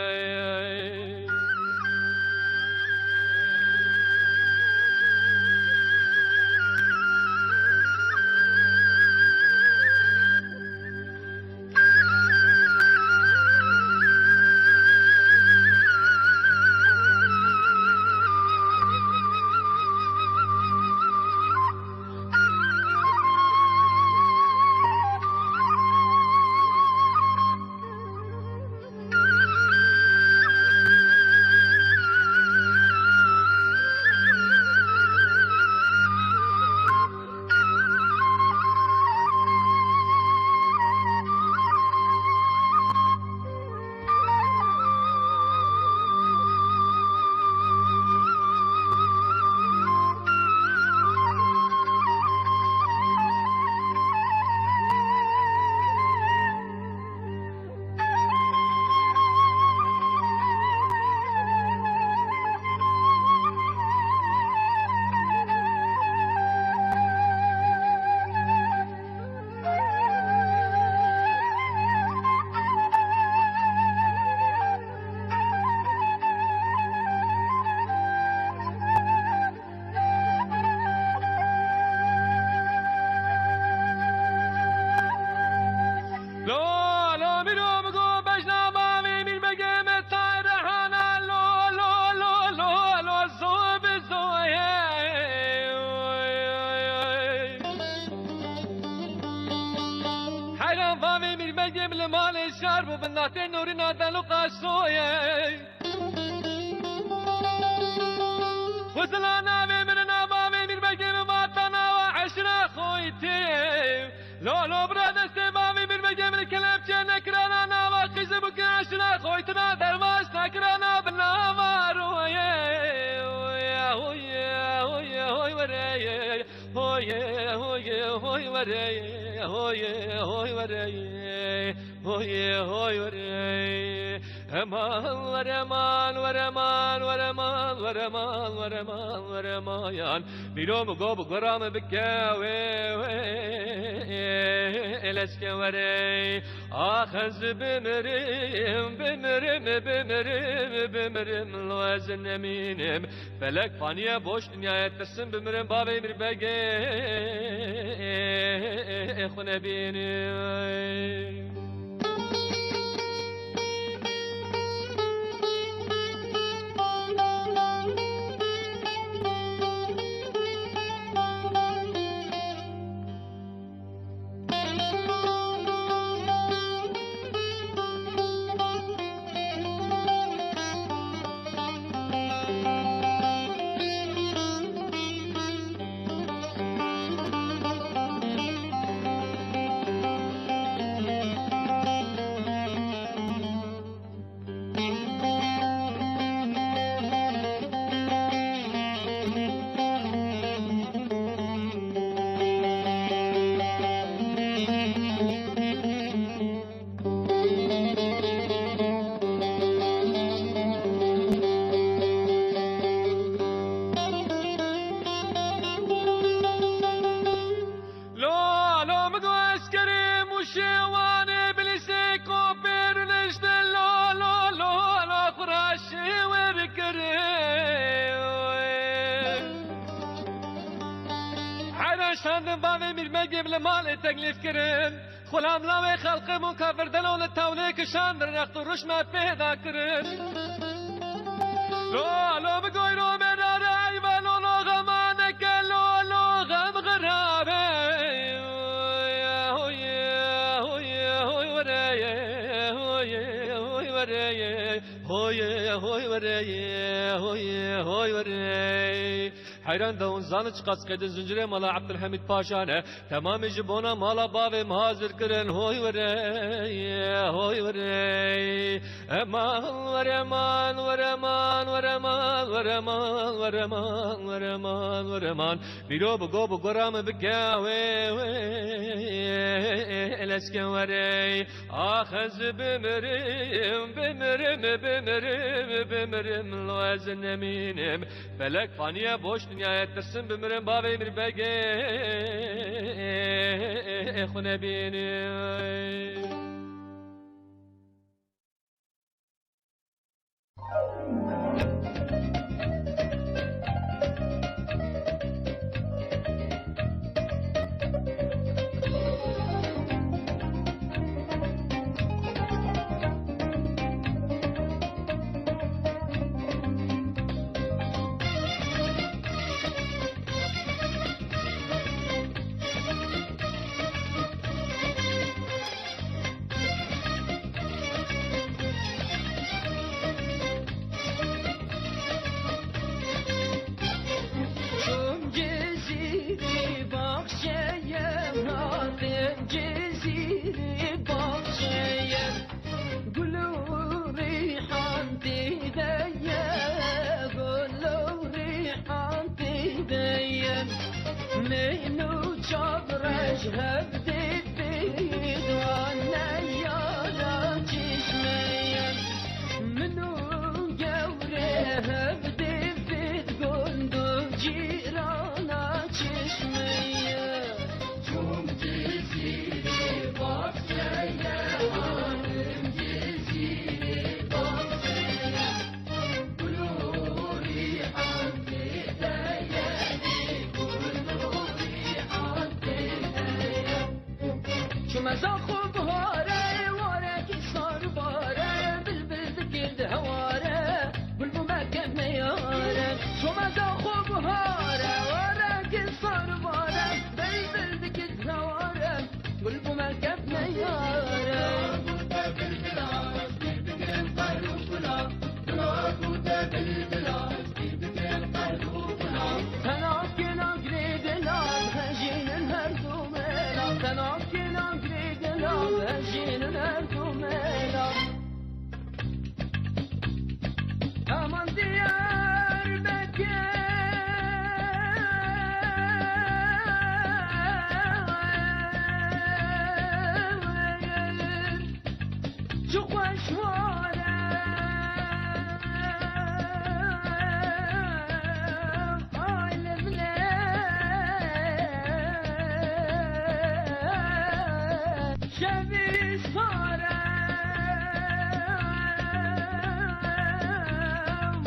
Lo, lo, mîro, mi got, bejna bavê mîrbegê me tay rehana, lo, lo, lo, lo, lo, zo bi zo, hey, oy, oy, oy. Heyran bavê mîrbegê min li malê şar bû, bindatê norîna deluqa soyê. Xwezila navê min, nava vê mîrbegê min vata nava eşra xoytê. Lo, lo, bira destê bavê mîrbegê min kelepçe nekirana nava qîzê bû ki eşra xoytina derbas nekirana bi nava royê. Hoye, hoye, hoye, hoy were ye. Hoye, hoye, hoy were ye. Hoye, hoy were ye. Hoye, hoy were ye. Eman, were eman, were eman, were eman, were eman, were eman, were eman, yan. Mîro mi got, bi gora mi bike, wê, wê, êleske were. Ax ez bimirim, bimirim, bimirim, bimirim, lo ez nemînim. Felek paniye boş dinyaya tirsim, bimirim bavê mîrbegê xwe nebînim. Lo, lo, min got eskerê Mûşê Wanê bi lîsê kopê rûniştin, lo, lo, lo, lo, xwe raşê wer kirin. Heyran şandin bavê mîrmegê li malê teklîf kirin. Xulam lawê xelqê bûn kafir delo li tewlê kişandin, rext û rûş me pêda kirin. Lo, lo, bi goyro me nare eyve, lo, lo, xema neke, lo, lo, xem xirabe. Hoy, hoy, hoy, hoy, were, hoy, hoy, were, hoy, hoy, were, hoy, hoy, were. Heyran de hûn zanin çiqas qedin zincirê mala Ebdulhemîd Paşa ne. Temamî ji bona mala bavê min hazir kirin. Hoy were, hoy were. Eman were man, were man, were man, were man, were man, were man, were man. Mîro bi go bi gora min bike wê, wê, leşke were. Ax ez bimirim, bimirim, bimirim, bimirim, lo ez nemînim. Felek faniye boş dinyaya, tirsim bimirim bavê Mîrbegê xwe nebînim. Çûm Cizîrê baxçeyê, hatim Cizîrê baxçeyê. Gul û rîhan tê de ye, gul û rîhan tê de ye. Min û çavrej hevdê pê di wan neyara çeşmeyê. Min û gewre hevdê pê di gund û cîrana çeşmeyê. Çûm Cizîrê baxçeyê, hatim Cizîrê baxçeyê. Gul û rîhan tê de ye, gul û rîhan tê de ye. Çûme zaxo bihare, warekî sar bare, bilbil dikir di heware, gul bû me kevne yare. Çûme zaxo bihare, warekî sar bare, bilbil dikir di heware, gul bû me kevne yare. Tenakena girê dilan, hejînin her du mela. Tenakena girê dilan, hejînin her du mela. Aman Diyarbekir. Çi xweş ware, ay li min e. Şevî sare,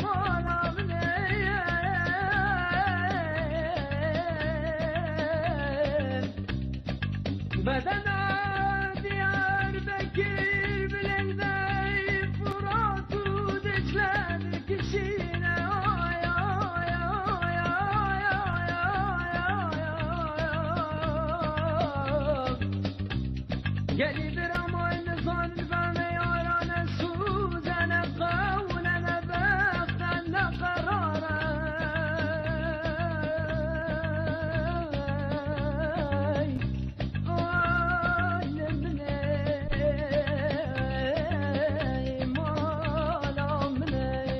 mala min e. Bedena Diyarbekir bilindey Furat û Dicle dikişîne. Ay, ay, ay. Gelî bira may nizanin vane yarane sûzene qewlene bextene qerare. Ay, ay, min ey, mala min ey.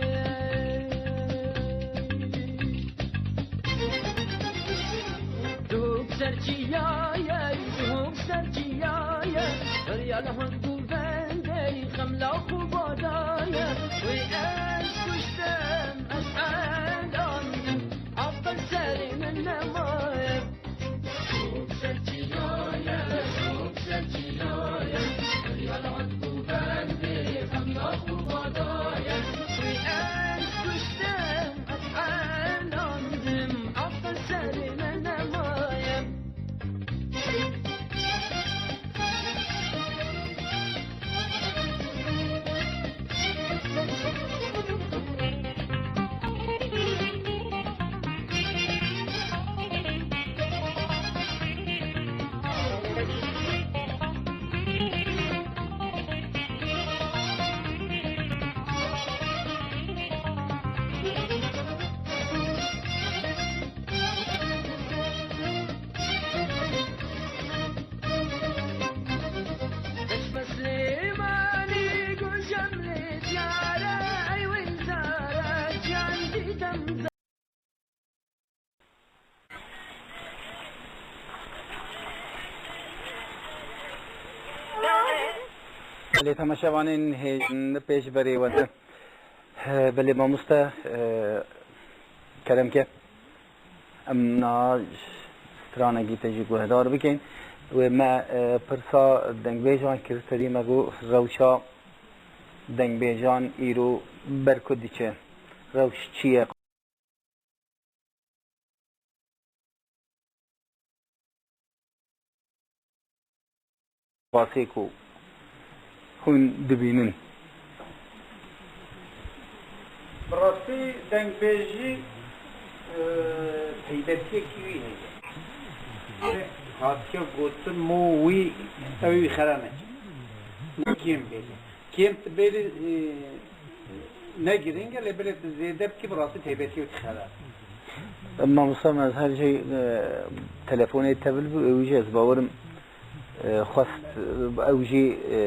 Dûk serçiyaye, dûk serçiyaye, feryal hund û bendey, xemla xwe badaye. Wê ez kuştim, ez elandim, aqil serê min nemaye. Lê temaşevanên hêjin pêş berê we de. He, belê mamoste, e, kerem ke. Em na stranekî te jî guhdar bikin. Wê me, e, pirsa dengbêjan kir, serî me got rewşa dengbêjan îro ber ku diçe. Rewş çi ye? Qasê ku hûn dibînin. Bi rastî dengbêjî, e, taybetiyekî wî heye. Hatiye gotin mo wî ew wî xera neke. Kêm bêje. Kêm tu bêrî, e, ne girîng e, lê belê tu zêde bikî, bi rastî taybetî wekî xera. Mamosta me ez her jî, e, telefonê tevil bû, ew jî ez bawerim, e, xwest, e, ew jî, e,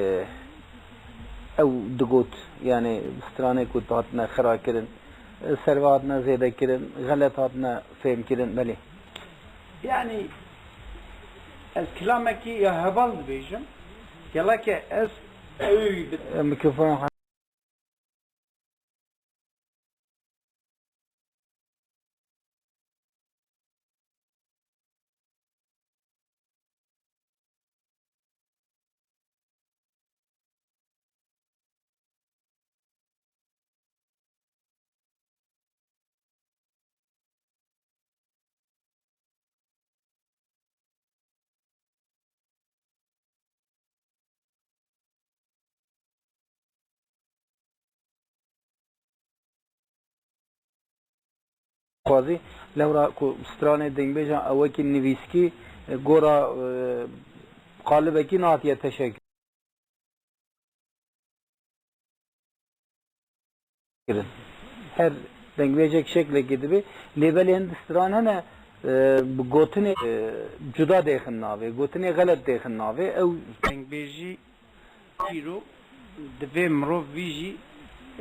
ew digot, yani stranê ku hatine xira kirin, e, serve hatine zêde kirin, xelet hatine fêm kirin, belê. Yani ez kilamekî ya heval dibêjim, geleke ez ew bi- E, mikrofon Xwazî lewra ku stranê dengbêjan ew wekî nivîskî, e, gora, e, qalibekî natiye teşekkür. Kirin. Her dengbêjek şeklekê dibe, lê belê hin stran hene, e, bi gotinê, e, cuda dêxin navê, gotinê xelet dêxin navê. Ew dengbêjî îro divê mirov vî jî,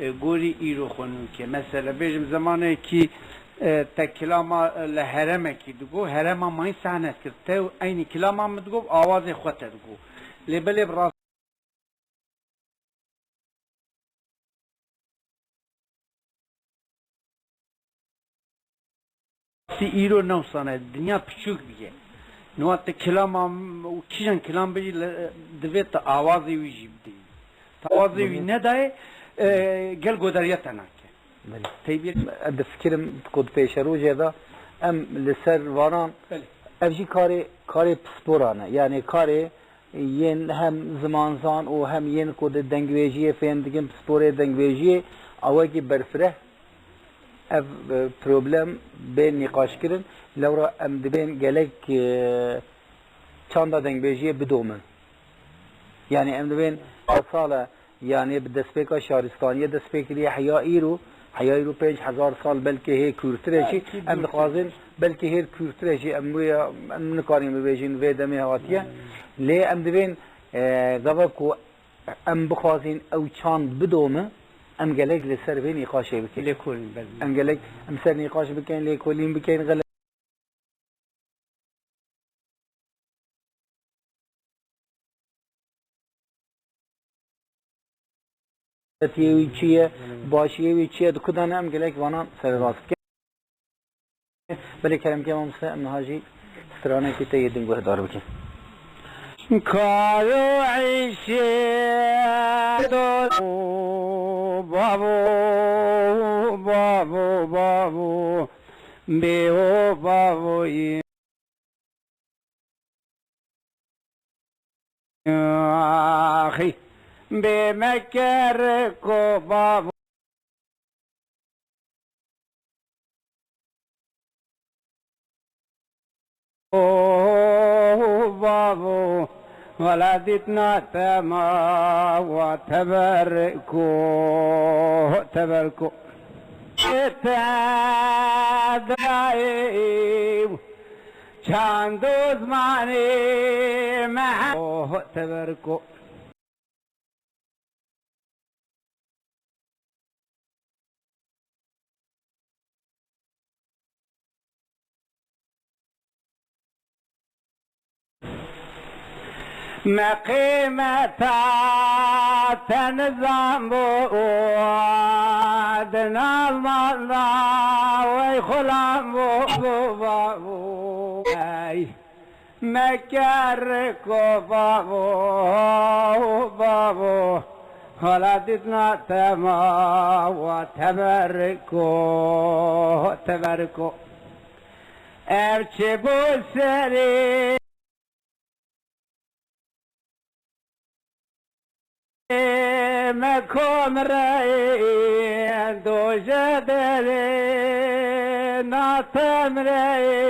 e, gorî îro xwe nûke. Mesela bêjim zemanekî, e, te kilama, e, li heremekî digo, herema mayî sehnet kir. Tew eynî kilama min digo, awazê xwe te digo. Lê belê bi rast Sî îro newsane, dinya piçûk bûye. Niha tu kilama û kîjan kilam bijî, li, divê tu awazê wî jî bidî. Tu awazê wî Belê. nedayê, e, gel godariya te nake. Belê. Teybî. Ez difikirim ku di pêşerojê de em li ser vanan Belê. ev jî karê, karê pisporan e. Yani karê yên hem zimanzan û hem yên ku di dengvêjiyê fêm dikin, pisporê dengvêjiyê, awekî berfireh ev, e, problem bên nîqaşkirin. Lewra em dibên gelek, e, çanda dengbêjiyê bidomin. Yani em dibên sala Yani bi destpêka şaristaniyê dest pê kiriye, heya îro, heya îro pênc hezar sal belkî hê kûrtir e jî, Belkî em dûrtir. dixwazin belkî hê kûrtir e jî, em wê ya, em nikarin bibêjin vê demê hatiye. Hmm. Lê em divên, e, gava ku em bixwazin ew çand bidome, em gelek li ser vê nîqaşê bikin. Lêkolîn, belê. Em gelek, em ser nîqaş bikin, lêkolîn bikin, gele- Etiyê wî çi ye, başiyê wî çi ye, di ku de ne em gelek vanan serrast bikin. Belê kerem ke mamoste, em niha jî stranekî te yê din guhdar bikin. Karo îşê do bavo, bavo, bavo. Bê o bavoyî. Axî. Bê me ker ko bavo. Oh, bavo, wela dîtna te ma wa teber ko, teber ko. Te dayê, çand û zimanê me, oh, teber ko. Me qîmeta te nizan bû, di nav mala wey xulam bû, bû, bû, bû. Ey, me ker ko bavo, bavo, hala dîtna te ma wa teber ko, teber ko. Ev çi bû serî? Me komreyê doje derê natemreyê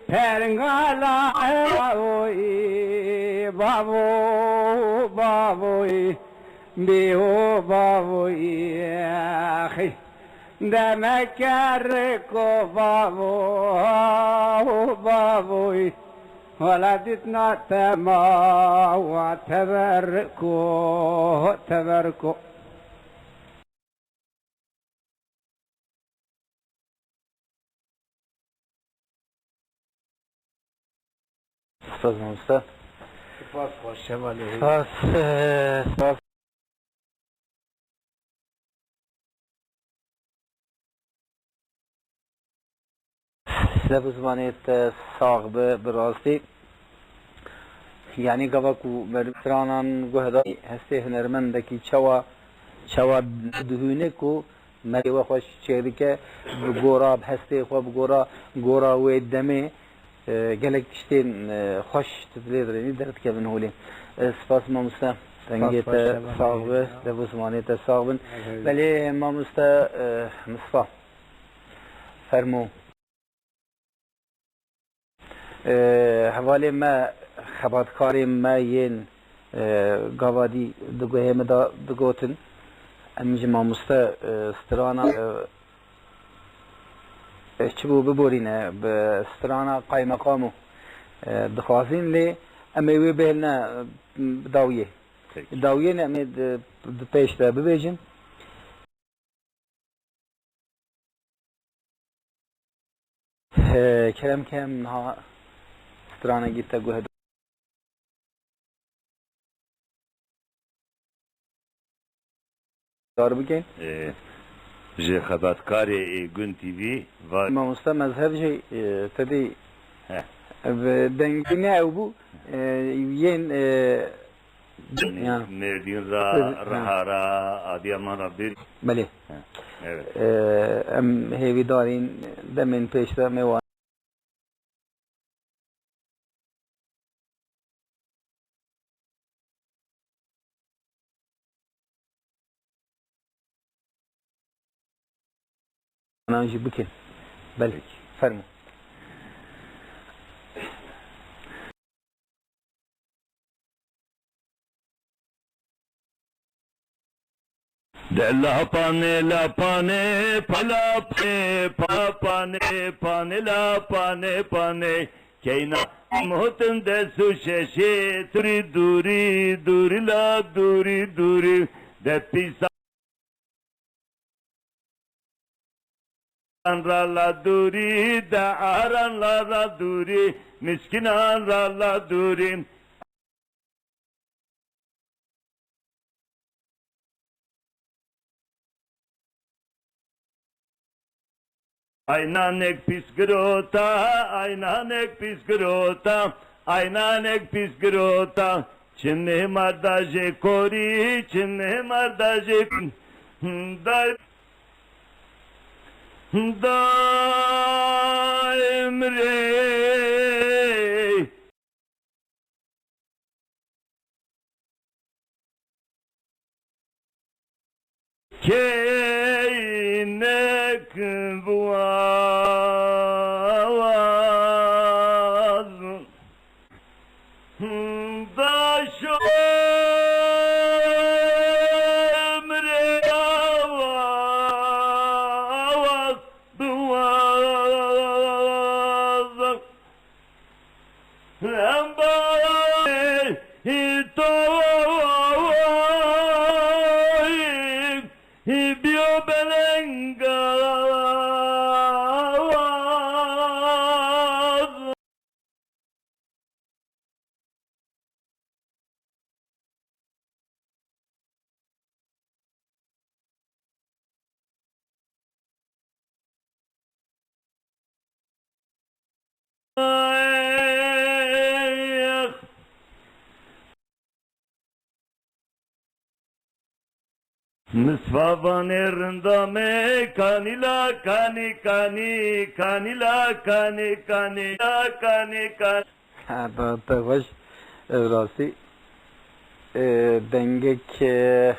perngala ewoyî bavo, bavoyî. Bî û bavûyî, axî, demek e riko bavû, bavûyî. Wela dîtna te ma wa teber ko, teber ko. Spas mamoste. Spas xweş, hevalê. Spas, eh, spas. Size bi zimanê te sax be, bi rastî. Yanî gava ku meriv stranan guhda hestê hunermendekî çawa, çawa dihûne ku merê we xweş çêdike, bi gora, bi hestê xwe, bi gora, gora wê demê, e, gelek tiştên, e, xweş tu dilê dirênî derdikevin holê. E, spas mamoste, dengê te sax be, dev û zimanê te sax bin. Belê mamoste, e, Misfa. Fermo. E, hevalê me, xebatkarên me yên, e, gava dî di guhê min de digotin, em ji mamoste, e, strana, e, e, çi bû biborîne, bi strana qaymeqamo, e, dixwazin, lê em ê wê bihêlne, e, bi dawiyê. Peki. Dawiyê ne, em ê di, di pêş de bibêjin. He, kerem ke em niha stranekî te guhdar bikin. Ê, ji xebatkarê ê Gun T V va- Mamoste Mezheb jî, e, tedî He. bi dengî ne ew bû, e, yên, e, Ya. Mêrdîn ra, Sir-, ha. Riha ra, Adiyaman ra bir. Belê. Ha, evet. Ee, em hêvîdarîn demên pêş de me wan. Nan jî bikin. Belê. Peki. Fermo. De lapanê, lapanê, pa lapanê, pa panê, panê, lapanê, panê. Keyna muhtin des û şeşê, turî dûrî, dûrî la dûrî, dûrî. De pîsa ra la dûrî, de aran la ra dûrî, miskinan ra la dûrî. Aynanek pîs girota, aynanek pîs girota, aynanek pîs girota. Çimê mardajê korî, çimê mardajê day, daim rê. Keynek buaz daşo emre awaz buaz. Em ba to biyo belengaz. Misvavanê rinda me, kanî la kanî kanî, kanî la kanî kanî, la kanî kanî. Te, te xweş, e, rastî, e, dengek, e,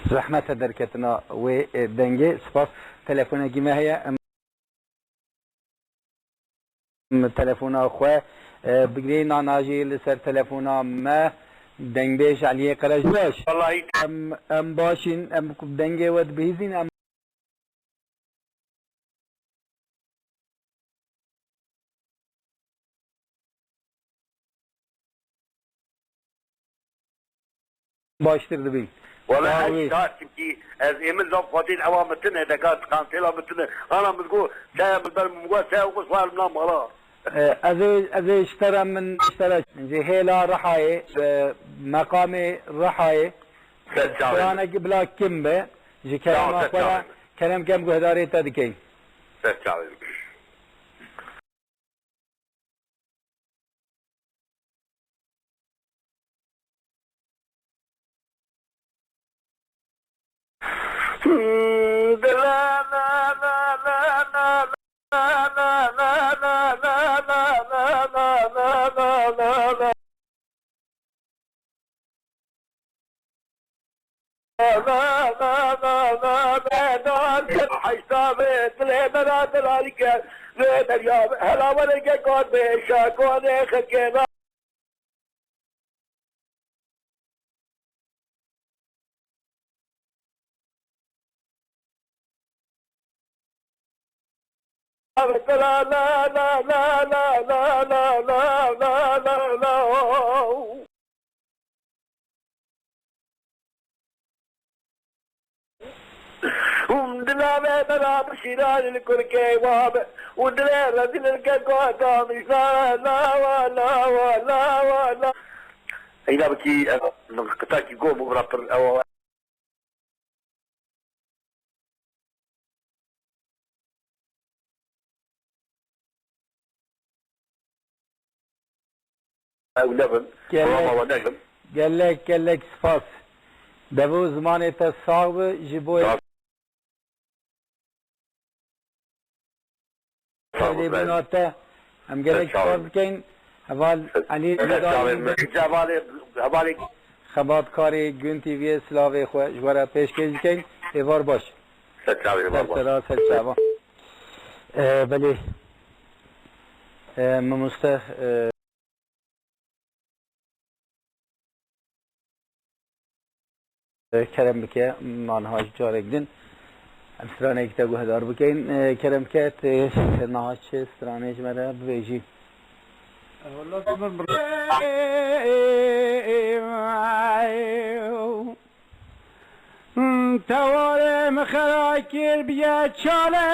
Zehmet e derketina wê, e, dengê. Spas. Telefonekî me heye. Em, em telefona xwe, e, bigirî, nana jî li ser telefona me. Dengbêj Eliyê Qerejbaş. Wallahî. Em, em baş in, em ku dengê we dibihîzin, em baştir dibîn. Wele Sağ ez ol. Şa, çimkî ez ê min zaf xwedîn ewa min tune, deka kansêla min tune. Ana min got, te min ber min got, te got, xwar min mala. E, ez ê, ez ê ji te re min, ji te re, ji hêla Rihayê, e, meqamê Rihayê, Ser çavê min. Stranekî bila kim be, ji Tamam, kerema ser xwe re, çavê min. Kerem kem guhdarê te dikeyin. Ser çavê min. Heysa be, dilê me ra dilalî ke, lê derya hela were ke kar be, şakonê xelkê ra. Hûn dilê me bera bi şîran li kurkê wa be. Hûn dilê rezîl li ke goda min la, la, wa, la, wa, la, wa, la. Eyna bikî, ev, min qitakî go bû bira pir ew. Ew nebin. Gelek, Roma we negin. Gelek, gelek spas. Dev û zimanê te sax bi ji bo Sağ ol. Tevlîbûna te. Em gelek spas dikeyin. Heval Elî Rîdayî, hevalê, hevalê xebatkarê Gün T V'yê silavê xwe ji we re pêşkêş dikeyin. Êvar baş. Ser çavê, êvar baş. Ser sera, ser çava. E, belê. E, mamoste, e, Kerem bike, ma niha ji carek din em straneyek te guhdar bikeyin. E, kerem bike, tê niha çi stranê ji me re bibêjî? Tewarê min xera kir biye çale.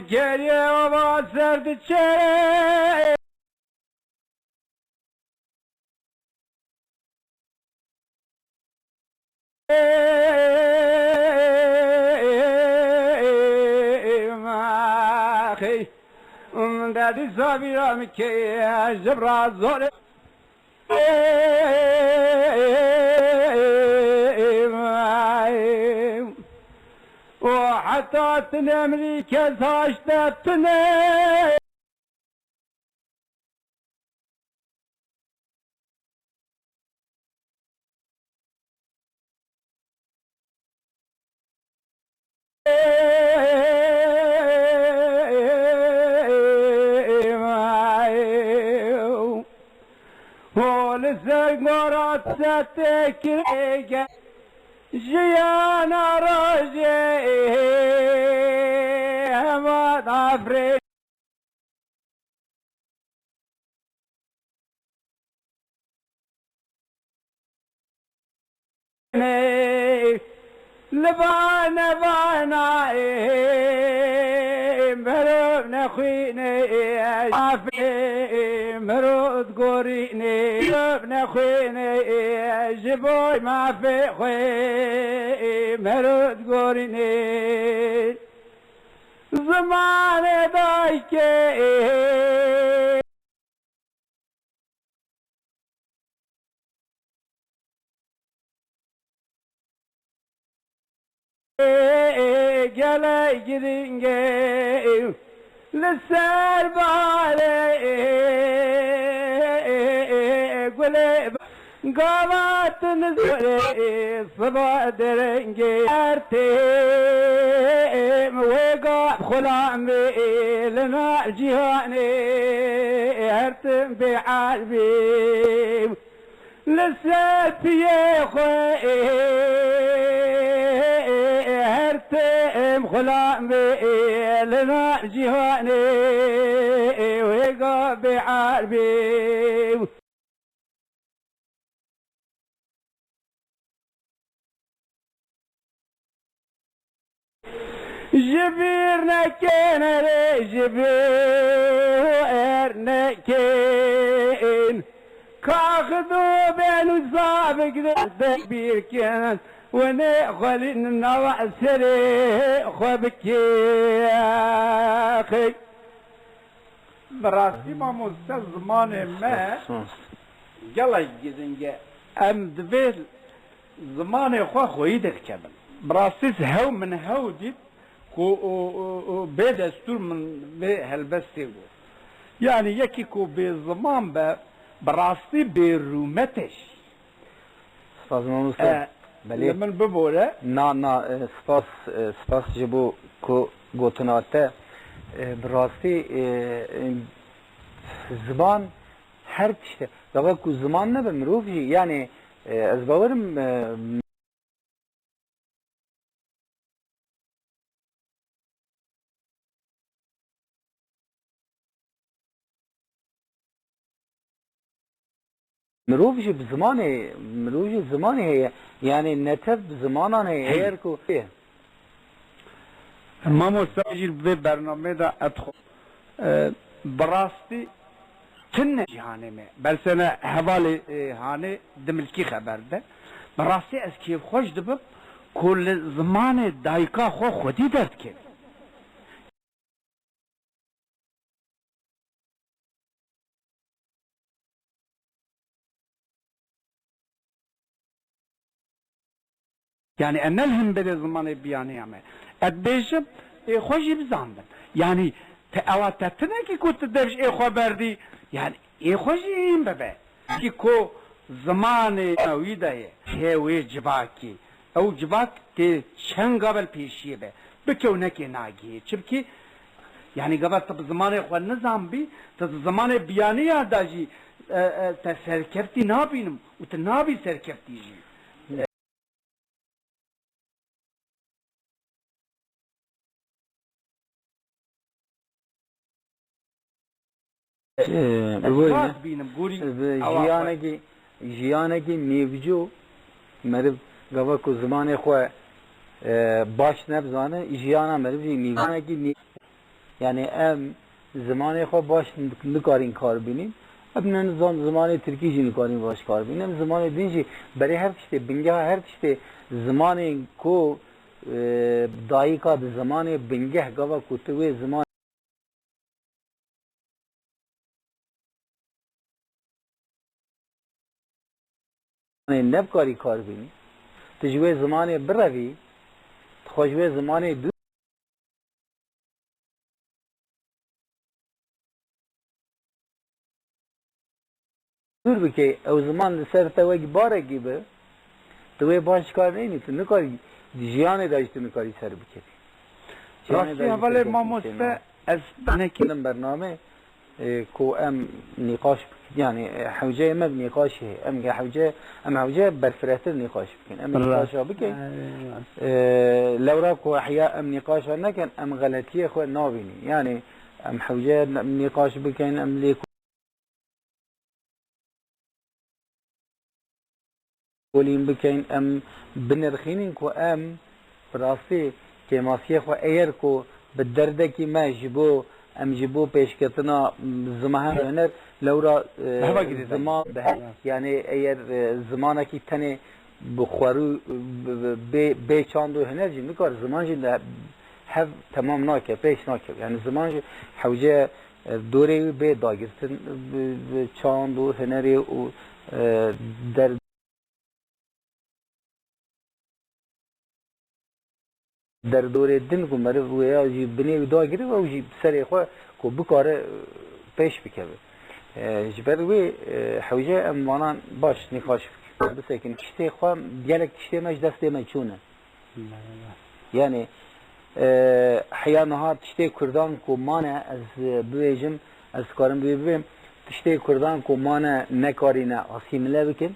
Geriye ava ser diçe. Derdî zavîra min keye ji bira zor. O heta tine min kes haşte tine. Hol ser gora sete kirege jiyana roje hema dafre. Li vane vana ê, merov nexwîne ê, afê, Mero digorînê, nexwînê, ji bo mafê xwe, mero digorînê. Zimanê dayikê. Gelek girîng e li ser balê gulê gava tu nizorê siba derengê. Her tim wê gav xulam bê li nav cîhanê, her tim bê erbî. Li ser piyê xwe her tim xulam bê li nav cîhanê wê gavê erbê. Ji bîr nekin erê, ji bîr nekin. Kaxid û ben û zabik de bîr kin. Wenê xwelî nava serê xwe bikê. Bi rastî mamoste zimanê me gelek girîng e. Em divê zimanê xwe xweyî derkevin. Bi rastî hew min hew dît ku û, û, û bê destûr min vê helbestê got. Yanî yekî ku bê ziman be, bi rastî bê rûmet e jî. Spas mamoste. E, Belê. Li min bibore. Na, na, e, spas, e, spas ji bo ku gotina te, e, bi rastî, e, e, ziman her tişt e. Gava ku ziman nebe mirov jî, yanî, e, ez bawerim, e, Mirov jî bi zimanê, mirov jî zimanê heye. Yanî netew bi zimanan heye. Hey. Eger ku Mamoste jî bi vê bernameyê de ez xwe, e, bi rastî tune cîhanê me. Bersene hevalê, e, hanê dimilkî xeber de. Bi rastî ez kêfxweş dibim ku li zimanê dayika xwe xwedî derdikevî. Yanî, e ne li hemberê zimanê biyaniya me. Ez dibêjim, ê xwe jî bizanibin. Yanî, te ewa te tune ki ku tu dev ji ê xwe berdî. Yanî, ê xwe jî hîn bibe. Ki ku zimanê wî de ye, hê wê civakî. Ew civak tê çend gavel pêşiyê be. Bike û neke nagihê. Çimkî, yanî gava tu bi zimanê xwe nizanbî, tu di zimanê biyaniya de jî, e, e, te serkeftî nabînim û tu nabî serkeftî jî. Ee, Ez bi gorî me, rast bînim, gorî bi ewa xwe. Jiyanekî, jiyanekî nêvco meriv gava ku zimanê xwe, e, baş nebizane, jiyana meriv jî nêv-, jiyanekî nê-, yanî em zimanê xwe baş nik-, nikarîn kar bînîn. Em ne zan-, zimanê tirkî jî nikarîn baş kar bînîn. Em zimanê din jî berê her tiştê, bingeha her tiştê zimanên ku, e, dayika di zimanê bingeh gava ku tu wê ziman Zimanê nebikarî kar bînî. Tu ji wê zimanê birevî, tu xwe ji wê zimanê dûr dûr bikey, ew ziman li ser te wekî barekî be, tu wê baş kar neyînî, tu nikarî di jiyanê de jî tu nikarî ser bikevî. Jiyanê de jî tu baş bikevî. Rastî hevalê mamoste, ez nekî. Em bername, e, ku em nîqaş bikin, yanî, e, hewceyê me bi nîqaşê, em ge hewce, em hewce berfirehtir nîqaş bikin. Em nîqaşa bikin. E, lewra ku hiya em nîqaşa nekin, em xeletiyê xwe nabînî. Yanî, em hewce nîqaş bikin, em lê kolîn bikeyn, em binirxînin ku em bi rastî kêmasiyê xwe eger ku bi derdekî me ji bo Em ji bo pêşketina ziman hem huner lewra, e, Bi heva girê ziman dayî. bi he-, Ya. yani eger, e, zimanekî tenê bi xwerû, bi, bi, bê, bê çand û huner jî nikare ziman jî li hev temam nake, pêş nake. Yani ziman jî hewce, e, dorê wî bê dagirtin, bi, bi çand û hunerê û, e, der-, derdorê din ku meriv wêya jî binê wî dagire, ew jî serê xwe ku bikare, e, pêş bikeve. E, ji ber wê, e, hewce em vanan baş nîqaş bikin. Bisekin tiştê xwe, gelek tiştê me ji destê me çûne. Yani, e, heya niha tiştê Kurdan ku mane, ez, e, bibêjim, ez dikarim vê bibêm, tiştê Kurdan ku mane nekarîne asîmile bikin.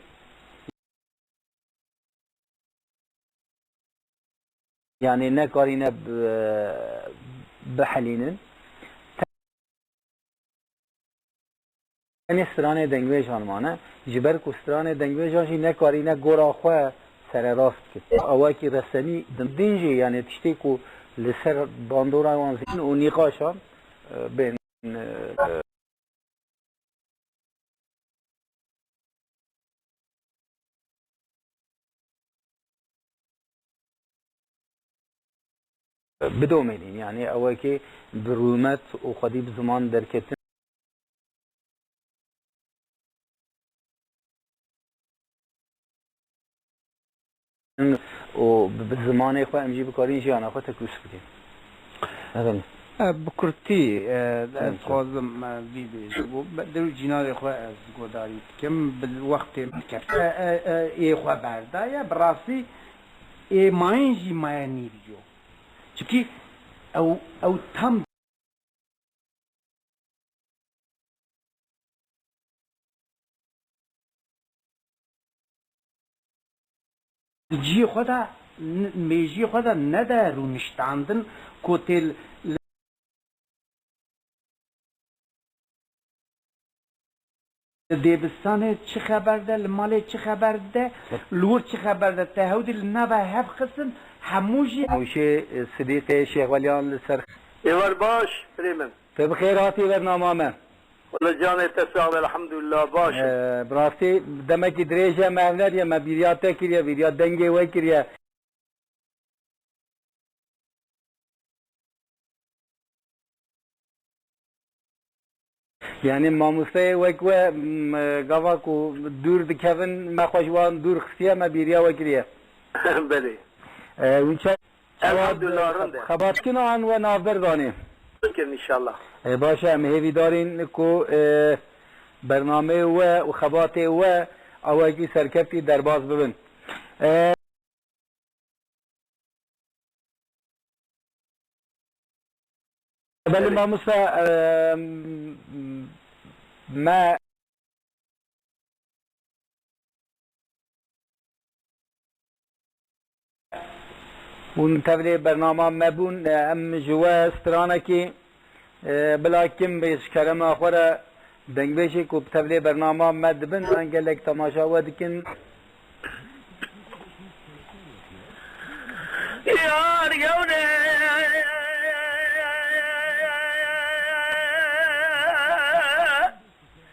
Yani nekarîne bi-, bihelînin. Tenê stranê dengvêjan mane. Ji ber ku stranê dengvêjan jî nekarîne gora xwe sererast bikin. Awakî resenî din, din jî, yani tiştê ku li ser bandora wan zîn û nîqaşan, e, bên, e, bidomînin. Yani ewekê bi rûmet û xwedî bi ziman derketin û bi, bi zimanê xwe em jî bikarîn jiyana xwe tekrûs bikin. Evet. E, bi kurtî, e, ez Peki. dixwazim, e, vî bêjim. Bi, bi, di cînarê xwe ez guhdarî dikim, bi wextê min keft. E, e, e, ê xwe berdaye, bi rastî ê mayîn jî maye nîvco. Çikî ew, ew tam Cihê xwe de, n-, mêjiyê xwe de nede rûniştandin ku tê li, li dêbistanê çi xeber de, li malê çi xeber de, li wir çi xeber de, te hewdî li nava hev xistin, hemû jî. Hemûşê, e, Sidîqê Şêxweliyan li ser. Êvar baş, birê min. Te bi xêr hatî bernama me. Wele canê te sax be, elhamdulillah, baş im. Ee, bi rastî demekî dirêj e, me ev nediye, me bîriya te kiriye, bîriya dengê we kiriye. Yani mamosteyê wek we, m, gava ku dûr dikevin, me xwe ji wan dûr xistiye, me bîriya we kiriye. Belê. Ee, wî çawa Elhamdulillah, rind e. Xebatkina an we navber danê. Bikin inşallah. E, baş e, em hêvîdarîn ku, e, bernameyê we û xebatê we awakî serkeftî derbas bibin. E, belê mamoste, e, me Hûn tevlê bernama me bûn, em ji we stranekî, e, bila kim bê ji kerema xwe re dengbêjê ku bi tevlê bernama me dibin, em gelek temaşa we dikin. Yar gewne,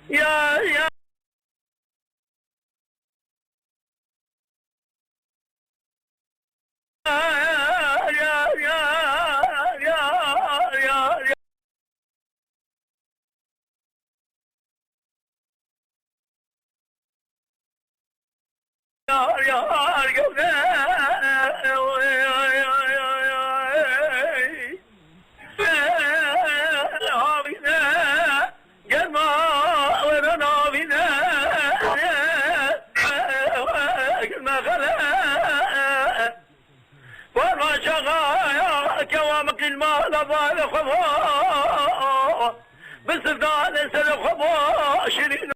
yar, yar. Germa were navîne, germa xele. Barma çaxaya kewa min qîlma la bale xwe bo. Bi sirdanê serê xwe bo şirîn.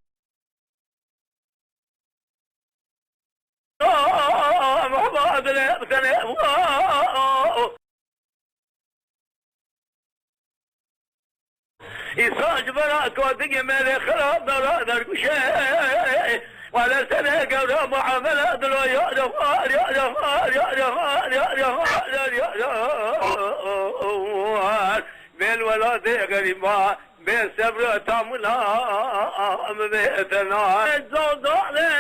Muhammed le bi tenê bo. Îsa ji ber a kotingê me lê xirab dara dergûşe. Wele serê gewre muamele dilo ya cefar, ya cefar, ya cefar, ya cefar, ya cefar. Bêl Welatê xerîba bê sebra tamuna, em bê tena. Zozale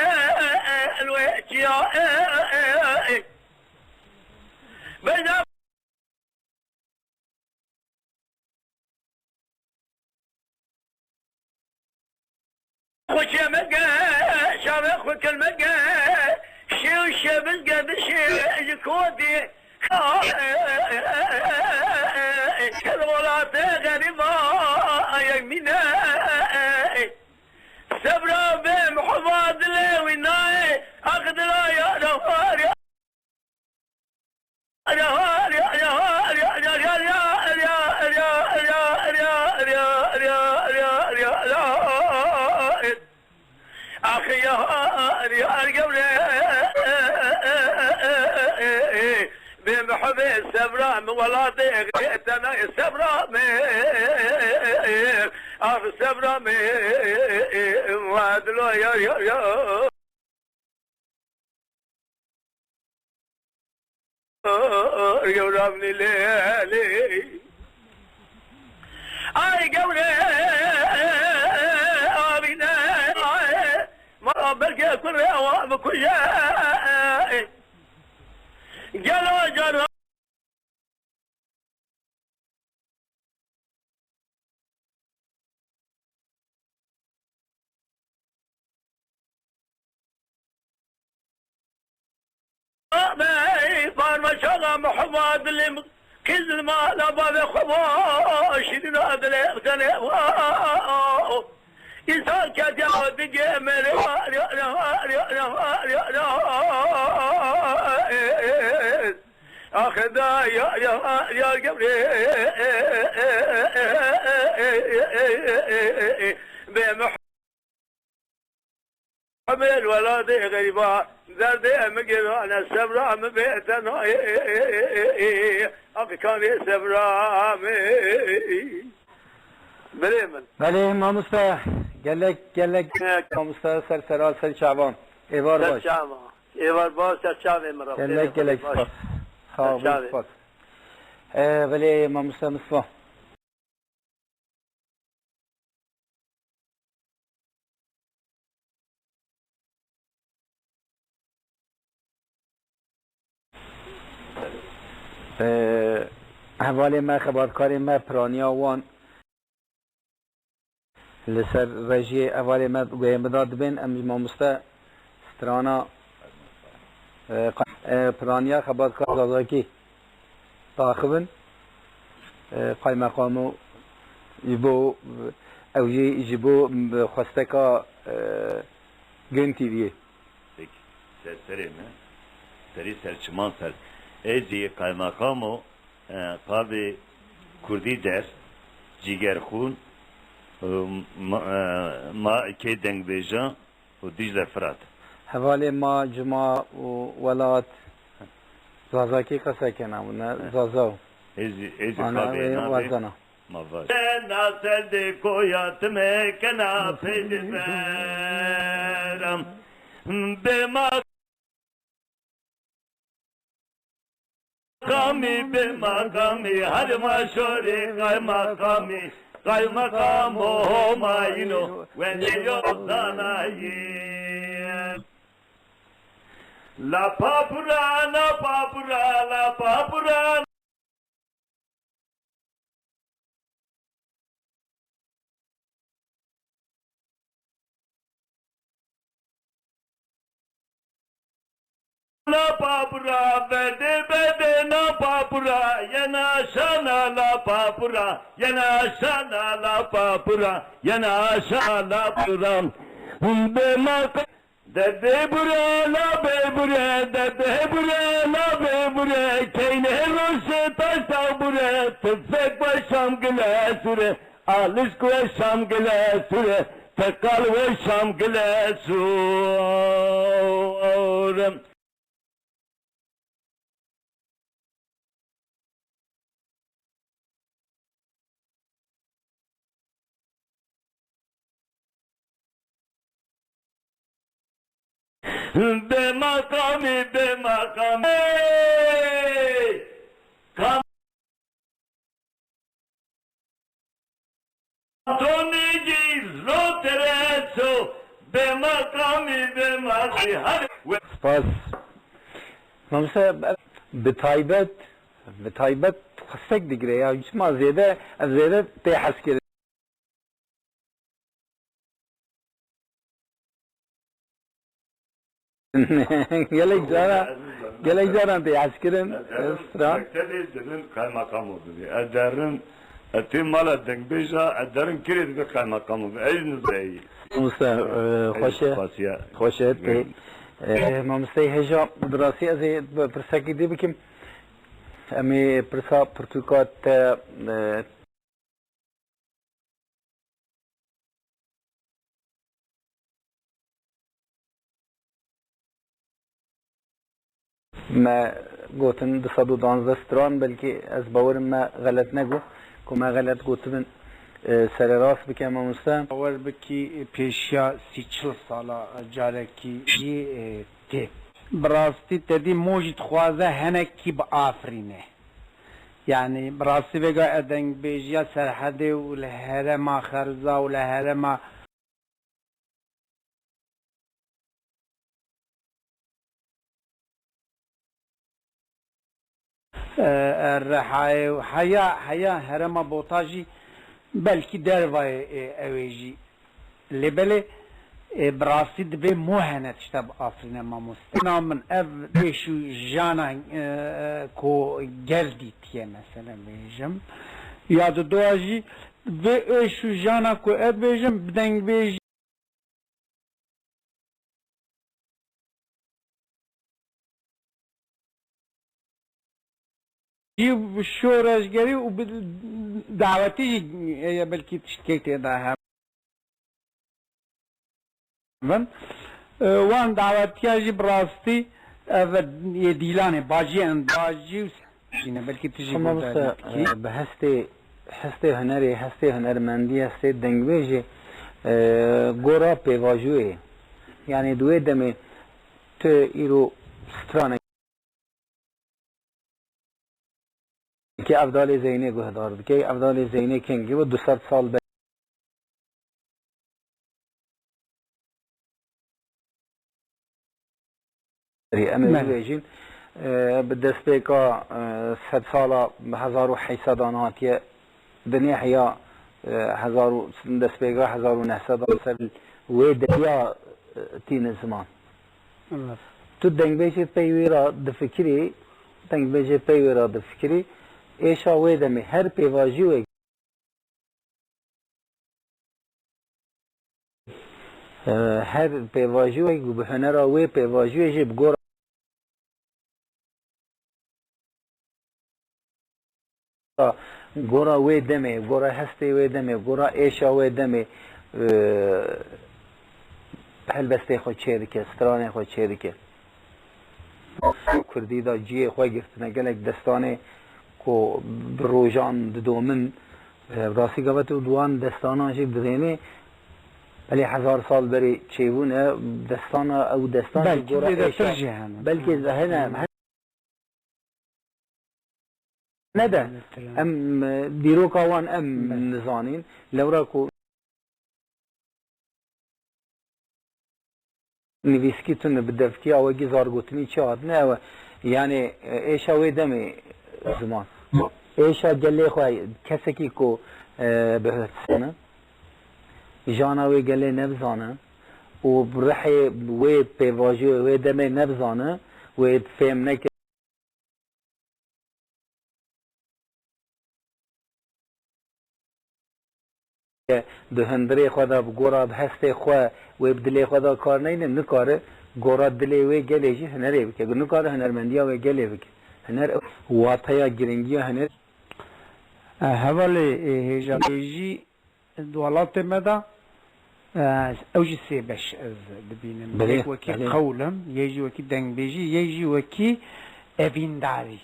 elwe çiya, beyna. Xweşe min ge, şavê xwe kir min ge, şêw şe min ge, bişê ji kodê. Kel welatê xerîba yek mîne. Sebra bê mihuba dilê wî nayê, aqdila ya da xwarya. Ax yar, yar gewre, bê mihubê sebra min welatê xê tenayê sebra min. Ax sebra min, wa dilo yar, yar, yar. Gewra min lê lê. Ay gewre, abîne, ay, ma belkê kurê awa bikuje. Gelo cana. Bey, parmaşaga Muhammed lim, kizil mala bavê xwe va, şirîna dilê tenê va. Însan ketiya digê merê va, ya, ya, ya, ya, ya, ya, ya. Axeda ya, ya, ya, gevrê. Bê Muhammed welatê xerîba, derdê em girane, sebra em bê tenayê. Aqikanê sebra em. Belê min. Belê mamoste, gelek, gelek Gelek. Mamoste ser seral, ser çavan. Êvar baş. Ser çava. Êvar baş, ser çavê min re. Gelek, gelek spas. Sağ ol, spas. Ee, belê mamoste Mustafa. Ee, hevalê me, xebatkarê me, piraniya wan li ser rejiyê hevalê me wê min da dibên, em ji mamoste strana, e, qa-, e, piraniya xebatkar Zazakî daxivin. E, qaymeqamo ji bo, ew jî ji bo xwesteka, e, Gün T V'yê. Peki, ser serê me, serî ser çiman ser. Ez jî qaymeqamo, e, qavê Kurdî Der, Cîgerxûn, e, ma, e, ma kê dengbêjan û Dîcle Firat. Hevalê ma, cima û welat Zazakî qese kena, ne Zaza û. Ez jî, ez jî qavê navê wazana. Ma vaj. Na serdê koya time kena pê diberam. Bê ma Kamî bê makamî, her ma şorê qaymakamî, qaymakamo homayîno, wenê yo zanayî. La papura, la papura, la papura. La papura, bede bede la papura, yena şana la papura, yena şana la papura, yena şana la papura. Bê ma Dede bure, la bê bure, dede bure, la bê bure, keynê roşe taşta bure, tifek ve şam gile sure, alişk ve şam gile sure, tekal ve şam gile sure. Bê makamî, bê makamî. Hey! Kam- Tonê gî lo tereso, bê meqamî, bê maqî, hadi. Spas. Mamoste, bi taybet, bi taybet xistek digire ya. Çima zêde, ez zêde tê hez kirin. Gelek cara, gelek caran tê hez kirin, stran. Mektebê dibin kaymakam bibî. Ez derim, ez tê mala dengbêja, ez derim kirê dibe kaymakam bibî. Ez nizeyî. Mamoste, e, xweş e. Spasiya. Xweş e, tê. E, mamosteyê hêja, bi rastî ez ê pirsekî dî bikim. Em ê pirsa pirtûka te, e, Me gotin du sed û duwazdeh stran, belkî ez bawerim me xelet negot, ku me xelet gotibin, e, sererast bike mamoste. Bawer bikî, e, pêşiya sî çil sala, e, carekî jî, e, tê. Bi rastî te dî mo jî dixwaze henekî biafirîne. Yanî bi rastî vêga e dengbêjiya Serhedê û li herêma Xerza û li herêma E, e, Rihayê û heya, heya herêma Bota jî belkî dervayê, e, ew ê jî. Lê belê, e, bi rastî dibê mo hene tişta biafirîne mamoste. Na min ev êş û jana, e, e, ku gel dîtiye mesela bêjim. Ya di doa jî vê êş û jana ku ez bêjim bi dengbêjî Jî şoreşgerî û bi dawetî jî heye belkî tiştkê tê de hebin. E, wan dawetiya jî bi rastî ev yê dîlanê bajî en bajî û Yine belkî tu jî Tamam, guhdarî usta, dikî. E, bi hestê, hestê hunerê, hestê hunermendî, hestê dengbêjê, e, gora pêvajoyê. Yanî di wê demê tu îro stranekî Evdalê Zeynê guhdar dikey. Evdalê Zeynê kengî bû, du sed sal berî. Em ê Belê. bibêjin, e, bi destpêka, e, sedsala hezar û heyt sedan hatiye di nêhiya, e, hezar û, destpêka hezar û neh sedan ser wê deriya, e, tîne ziman. Evet. Tu dengbêjê pey wê re difikirî, dengbêjê pey wê re difikirî, êşa wê demê her pêvajî wê Her pêvajoyek bi hunera wê pêvajoyê jî bi gora gora wê demê, gora hestê wê demê, gora êşa wê demê, e, helbestê xwe çêdike, stranê xwe çêdike. Kurdî de cihê xwe girtine, gelek destanê ku bi rojan didomin, e, rastî gava tu di wan destanan jî dirênê, belê hezar sal berê çêbûne, destana, ew destan jî Belkî gora zêdetir êşa, jî hene. belkî Hı. hene, ne de, Zêdetir hene. em, e, dîroka wan em Belê. nizanîn, lewra ku Nivîskî tune bi devkiya wekî zargotinî çi hatine ew e. Yanî, e, êşa wê demê ziman. Êşa gelê xwe kesekî ku, e, bi hesane, jana wê gelê nebizane û rihê wê pêvajoyê wê demê nebizane, wê fêm neke. Di hundirê xwe de, bi gora, bi hestê xwe, wê bi dilê xwe de kar neyne, nikare gora dilê wê gelê jî hunerê bike. Nikare hunermendiya wê gelê bike. Huner, wateya giringiya huner. E, hevalê, e, hêja jî Di welatê me de, e, ew jî sê beş ez dibînim. Belê, Yek wekî belê. qewl in, yê jî wekî dengbêjî, yê jî wekî evîndarî.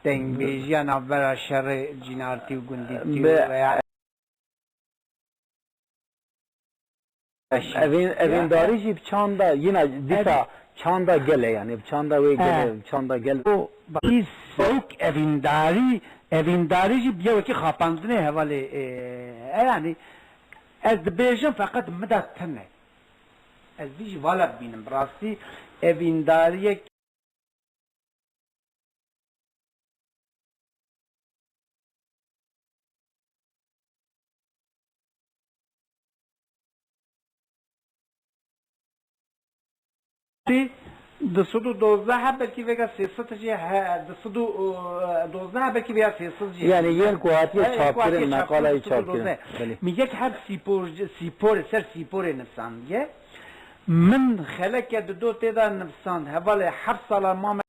Dengbêjiya navbera şerê cînartî û gundîtî Be- veya Evên-, evîndarî jî bi çanda, yina dîsa Ev- çanda gel e, yanî bi çanda wê gel e, He. bi çanda gel. O, bak, sewk evîndarî, evîndarî jî bi yewekî xapandinê hevalê, e, e, yanî Ez dibêjim feqet min de tune. Ez vî jî vala dibînim. Bi rastî evîndariyek Di sed û dozdeh he, belkî vêga sê sed jî he, di sed û dozdeh he, belkî vêga sê sed jî. Yani yên ku hatiye çapkirin, meqalayê çapkirin. Belê. Mi yek heb sîpor, sîporê, ser sîporê nivsandiye. Min xeleke di do tê de nivsand. Hevalê heft sala mame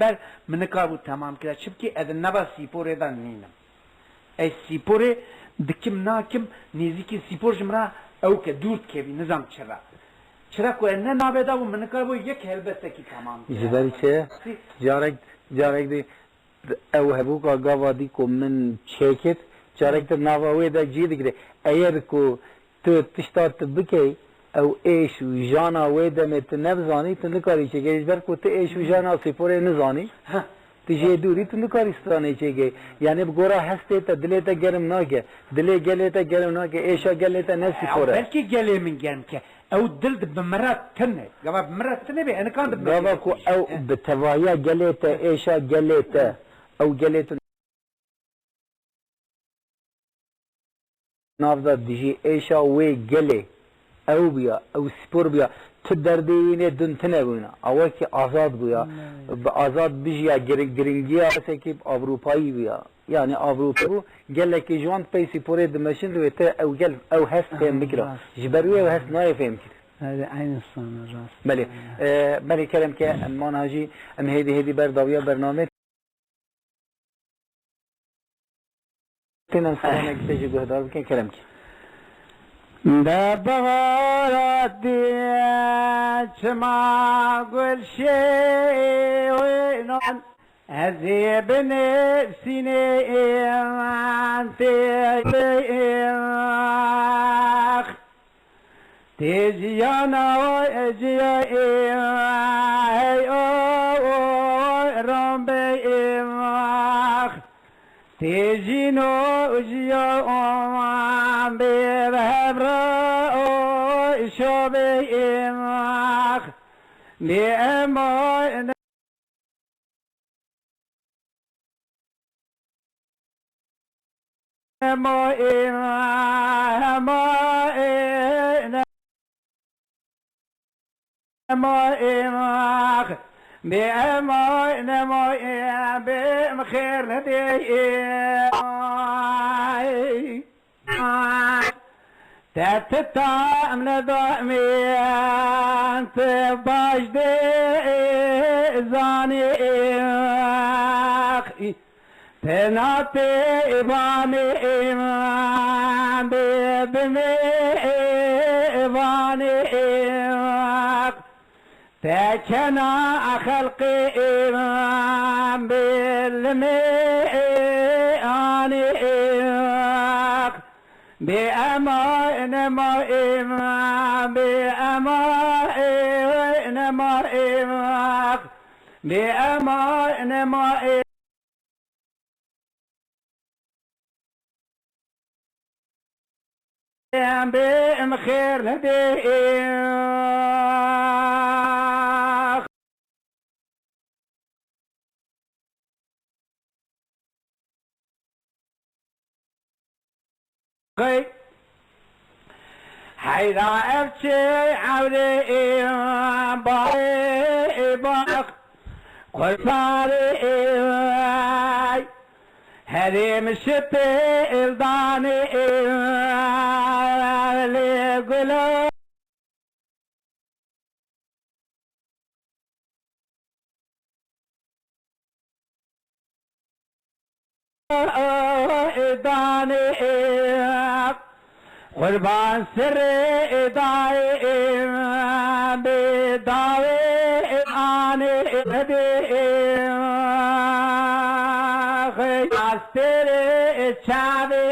ber min nikaribû temam kira. Çimkî ez di nava sîporê de nînim. Ez sîporê dikim nakim, nêzîkî sîpor ji min re ew ke dûr dikevî, nizam çira. Çira ku ez ne navê de bûm, min nikaribû yek helbestekî temam kira. Ji ber çi? Carek, carek dî ew hebûka gava dî ku min çêkir, carek di nava wê de cî digire. Eger ku tu tişta tu bikey, ew êş û jana wê demê tu nebizanî, tu nikarî çêkey. Ji ber ku tu êş û jana sîporê nizanî, tu jê dûrî, tu nikarî stranê çêkey. Yani bi gora hestê te, dilê te germ nake. Dilê gelê te germ nake, êşa gelê te ne sîpor e. Belkî gelê min germ ke. Ew dil di bi min re tune. Gava bi min re tune bê, enikan di bi min re tune. Gava ku ew bi tevahiya gelê te, êşa gelê te, ew gelê tu nav da dijî êşa wê gelê ew bûya, ew spor bûya, tu derdê wî nê din tune bûna. A wekî azad bûya. Bi azad bijiya, gir-, giringiya kesekî bi Avrupayî bûya. Yani Avrupayî bû, gelekî ji wan pey sporê dimeşin, wê te ew gel, ew hest fêm bikira. Ji ber wê ew hest nayê fêm kir. Belê, eynî sana rast. Belê. Ee, belê kerem ke em mana jî em hêdî hêdî ber dawiya bernamê Têne em selamek tê jî guhdar bikin, kerem ki. De bahara diye çima gulşê wênan, ez ê binê sînê ên tê bêx. Tê jiyana we ciya ê, hey o, o, rom bê ê, ax. Tê jîno jiya o, bê hevra o, şo bê ê, ax. Bê ema Ema ê, ema ê, ema ê, bê ema ê, ema ê, bê em xêr nedê ê. Te ti tam nedamê, te baş dê zanê, te natê vanê, bê bimê vanê. Te kena xelqê êvan bê limê anê êvax. Bê ema nema êvan bê ema ê nema êvax. Bê ema nema ê Em bê em xêr nedê. Qey. Heyra ev çi ewrê ê, barê ê, bax, qurtarê ê, herê min şitê ildanê ê, lê gulo. Danê, qurban sirê dayê, bê dawê anê dê, astêrê çavê,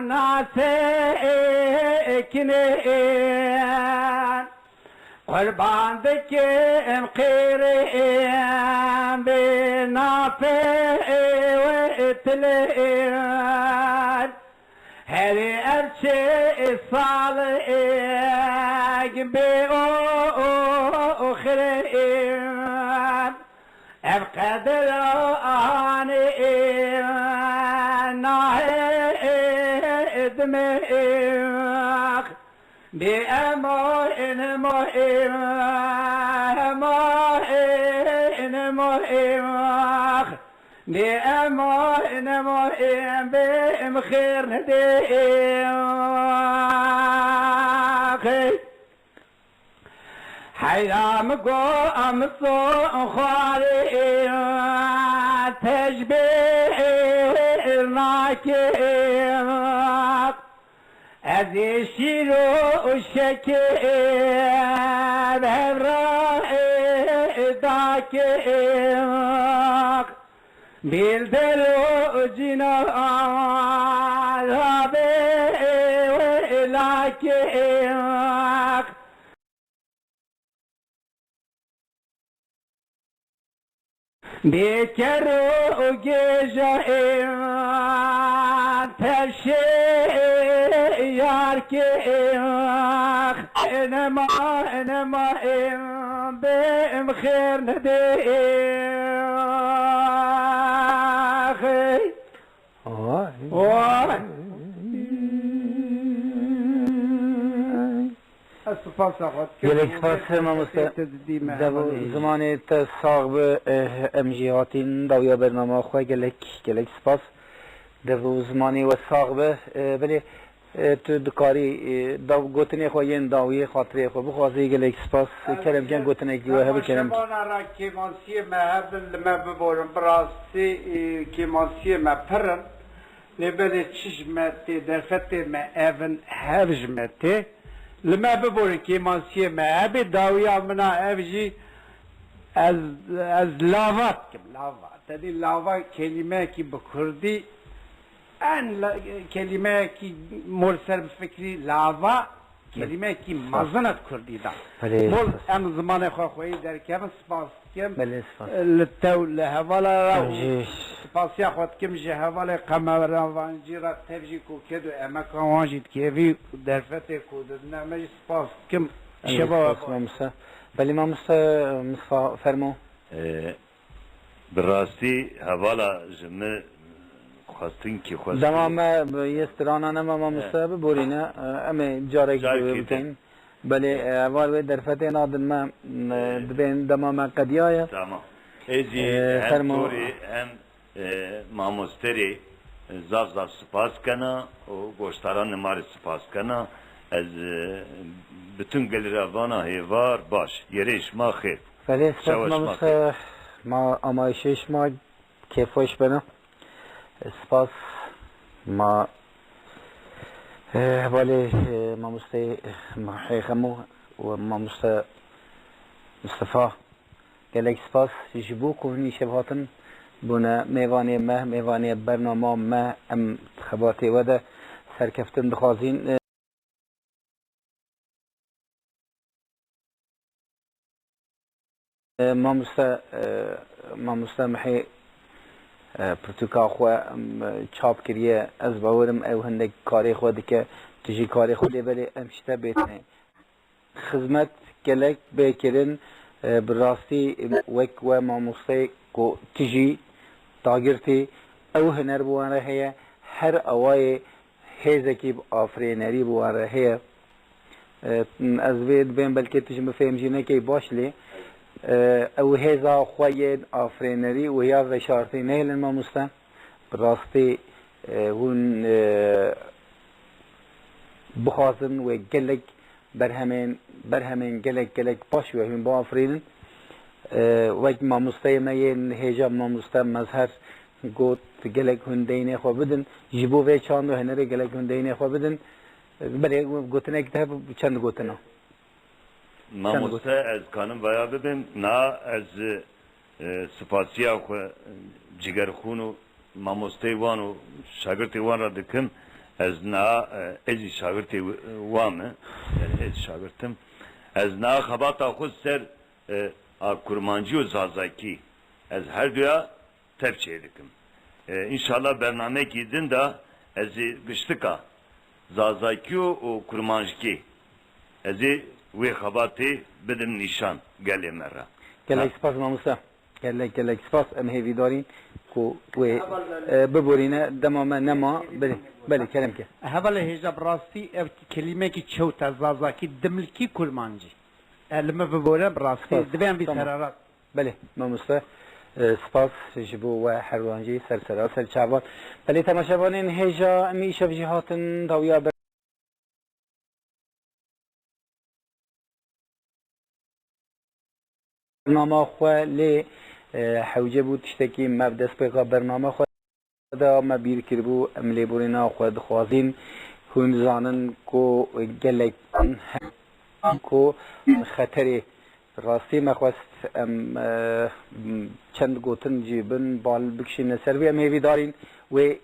nasê kinê. Qurban dikim qêrê bê nafê wê tilê. Herî ev çê salek bê oxirê. Ev qedir anê nahê dimê. Bê emo êne mo ê, emo êne mo ê, bê emo êne mo ê, bê em xêr nedê. Heyra min go em so xwarê, tecbê nake. Ez ê şîr û şekê hevra dake. Bîl del û cîna rabê lake. Bê ker û gêja ê tevşê yarkê. Enema, enema ê bê em xêr nedê. Vay. Vay. Ez spasa xwe dikim. Gelek spas, mamoste. Te didî me Dev û hevalê. Zimanê te sax bi, eh, em jî hatîn dawiya bernama xwe. Gelek, gelek spas. Dev û zimanê we sax bi. Eh, belê, eh, tu dikarî, eh, daw-, gotinê xwe yên dawiyê xatirê xwe bixwazî. Gelek spas. Kerem ken gotinekî we hebe kerem. Şevana ra kêmansiyê me hebin li me biborin. Bi rastî, eh, kêmansiyê me pir in. Lê belê çi ji me tê, derfetê me ev in, hev ji me tê. Li me biborin kêmansiyê me hebê, dawiya min a ev jî ez, ez lava dikim, lava. Tenê lava kelîmeyekî bi kurdî, en la-, kelîmeyekî mor ser bifikirî, lava. Kelîmeyekî mezin e di kurdî de. Belê, Bol spas. Em zimanê xwe xweyî derkevin, spas dikim. Belê, spas. Li tew, li hevala ra û Jî. Spasiya xwe dikim ji hevalê qemeravancî re tev jî ku ked û emeka wan jî dikevî derfetê ku didine me jî spas dikim. Belê, Şeva we spas, baş. Mamoste. Belê, mamoste, Mustafa, fermo. Ee, Bi rastî hevala ji min xwestin kî xwestin. Dema me bi yê strana nema mamoste He. Biborîne, e, em ê carek Carkê bikeyn. Belê, e, heval wê derfetê nadin me, e, dibên dema me qediyaye. Tamam. Ez jî E, hem fermo. Torî hem, e, mamosterê zaf zaf spas kena û goştaranê ma rê spas kena. Ez, e, bütün gelî re vana hêvar baş. Yerê şima xêr. Belê, spas Şewa şima mamoste, xêr. Ma amayişê şima kêfweş bene. Spas ma, eh, hevalê, eh, mamosteyê, eh, Mahê Xemo û mamoste Mustafa. Gelek spas ji bo ku hûn îşev hatin bûne mêvanê me, mêvanê bernama me, em xebatê we de serkeftin dixwazîn. E, mamoste, e, mamoste Mihê, e, pirtûka xwe, em, çap kiriye. Ez bawerim ew hindek karê xwe dike, tu jî karê xwe lê belê em ji te bêtinê. Xizmet gelek bê kirin, e, bi rastî wek we mamosteyê ku tu jî dagirtî, ew huner bi wan re heye, her awayê hêzekî bi afirênerî bi wan re heye. E, ez vê dibêm belkê tu ji min fêm jî nekey baş lê, e, ew hêza xwe yên afirênerî û ya veşartî nehêlin mamoste. Bi rastî, e, hûn, e, bixwazin wê gelek berhemên, berhemên gelek, gelek baş wê hûn biafirînin. E, wek mamosteyê me yên hêja mamoste Mezher got, gelek hûn deynê xwe bidin. Ji bo vê çand û hunerê gelek hûn deynê xwe bidin. E, belê gotinek te hebe çend gotina. Çend Mamoste, gotin. Ez kanim vaya bibim. Na ez, e, spasiya xwe, e, cigerxûn û mamosteyê wan û şagirtê wan re dikim. Ez niha, e, ez jî şagirtê wi-, wan me. Yani ez şagirtim. Ez niha xebata xwe ser, e, a kurmancî û zazakî, ez her duya tev çêdikim. E, înşallah bernamekî din de ez ê giştika zazakî û, û kurmanckî, ez ê wê xebatê bidim nîşan gelê me re. Gelek spas mamoste. Gelek, gelek spas. Em hêvîdarîn ku wê, e, biborîne. Dema me nema. Belê, belê, kerem ke. Hevalê hêja, bi rastî ev kelîmekî çewt e, zazakî, dimilkî, kurmancî. E, li me bibore, bi rastî. Spas. Divê em vî Tamam. Serarat. Belê, mamoste, e, spas ji bo we her wan jî, ser sera, ser çavan. Belê, temaşevanên hêja, em îşev jî hatin dawiya ber- bernama xwe lê, e, hewce bû tiştekî me bi destpêka bernama xwe de me bîr kiribû, em lêborîna xwe dixwazîn. Hûn zanin ku gelek ku xeterê rastî me xwest em, e, çend gotin jî bin bal bikişîne ser vê. Em hêvîdarîn wê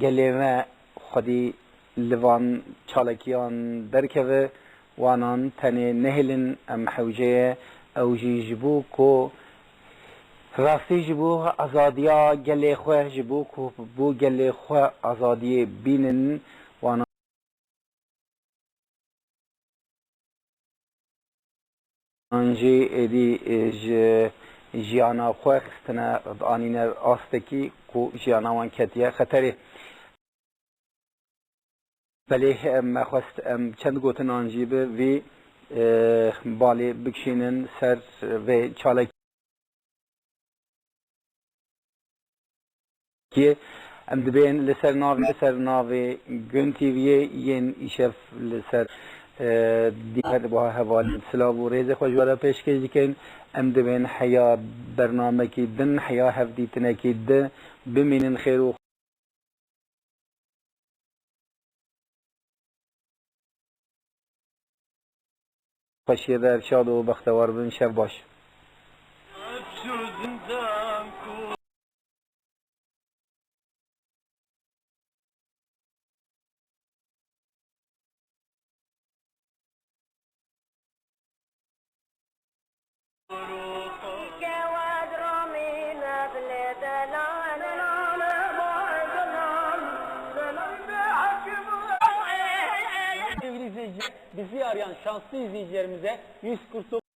gelê me xwedî li van çalakiyan derkeve, wanan tenê nehêlin. Em hewce ye ew jî ji bo ku rastî ji bo azadiya gelê xwe, ji bo ku bo gelê xwe azadiyê bînin, wanan An jî êdî, e, ji jiyana xwe xistine, anîne astekî ku jiyana wan ketiye xeterê. Belê, em, me xwest em çend gotinan jî bi vî, e, balê bikişînin ser vê çalakiyê. Em dibên li ser navê, li ser navê Gun T V'yê yên îşev li ser, e, dîwar bo hevalên silav û rêzê xwe ji we re pêşkêş dikin. Em dibên heya bernamekî din, heya hevdîtinekî di bimînin xêr û xweşiyê de şad û bextewar bin. Şev baş. Sevgili izleyiciler, bizi arayan şanslı izleyicilerimize yüz kırk dokuz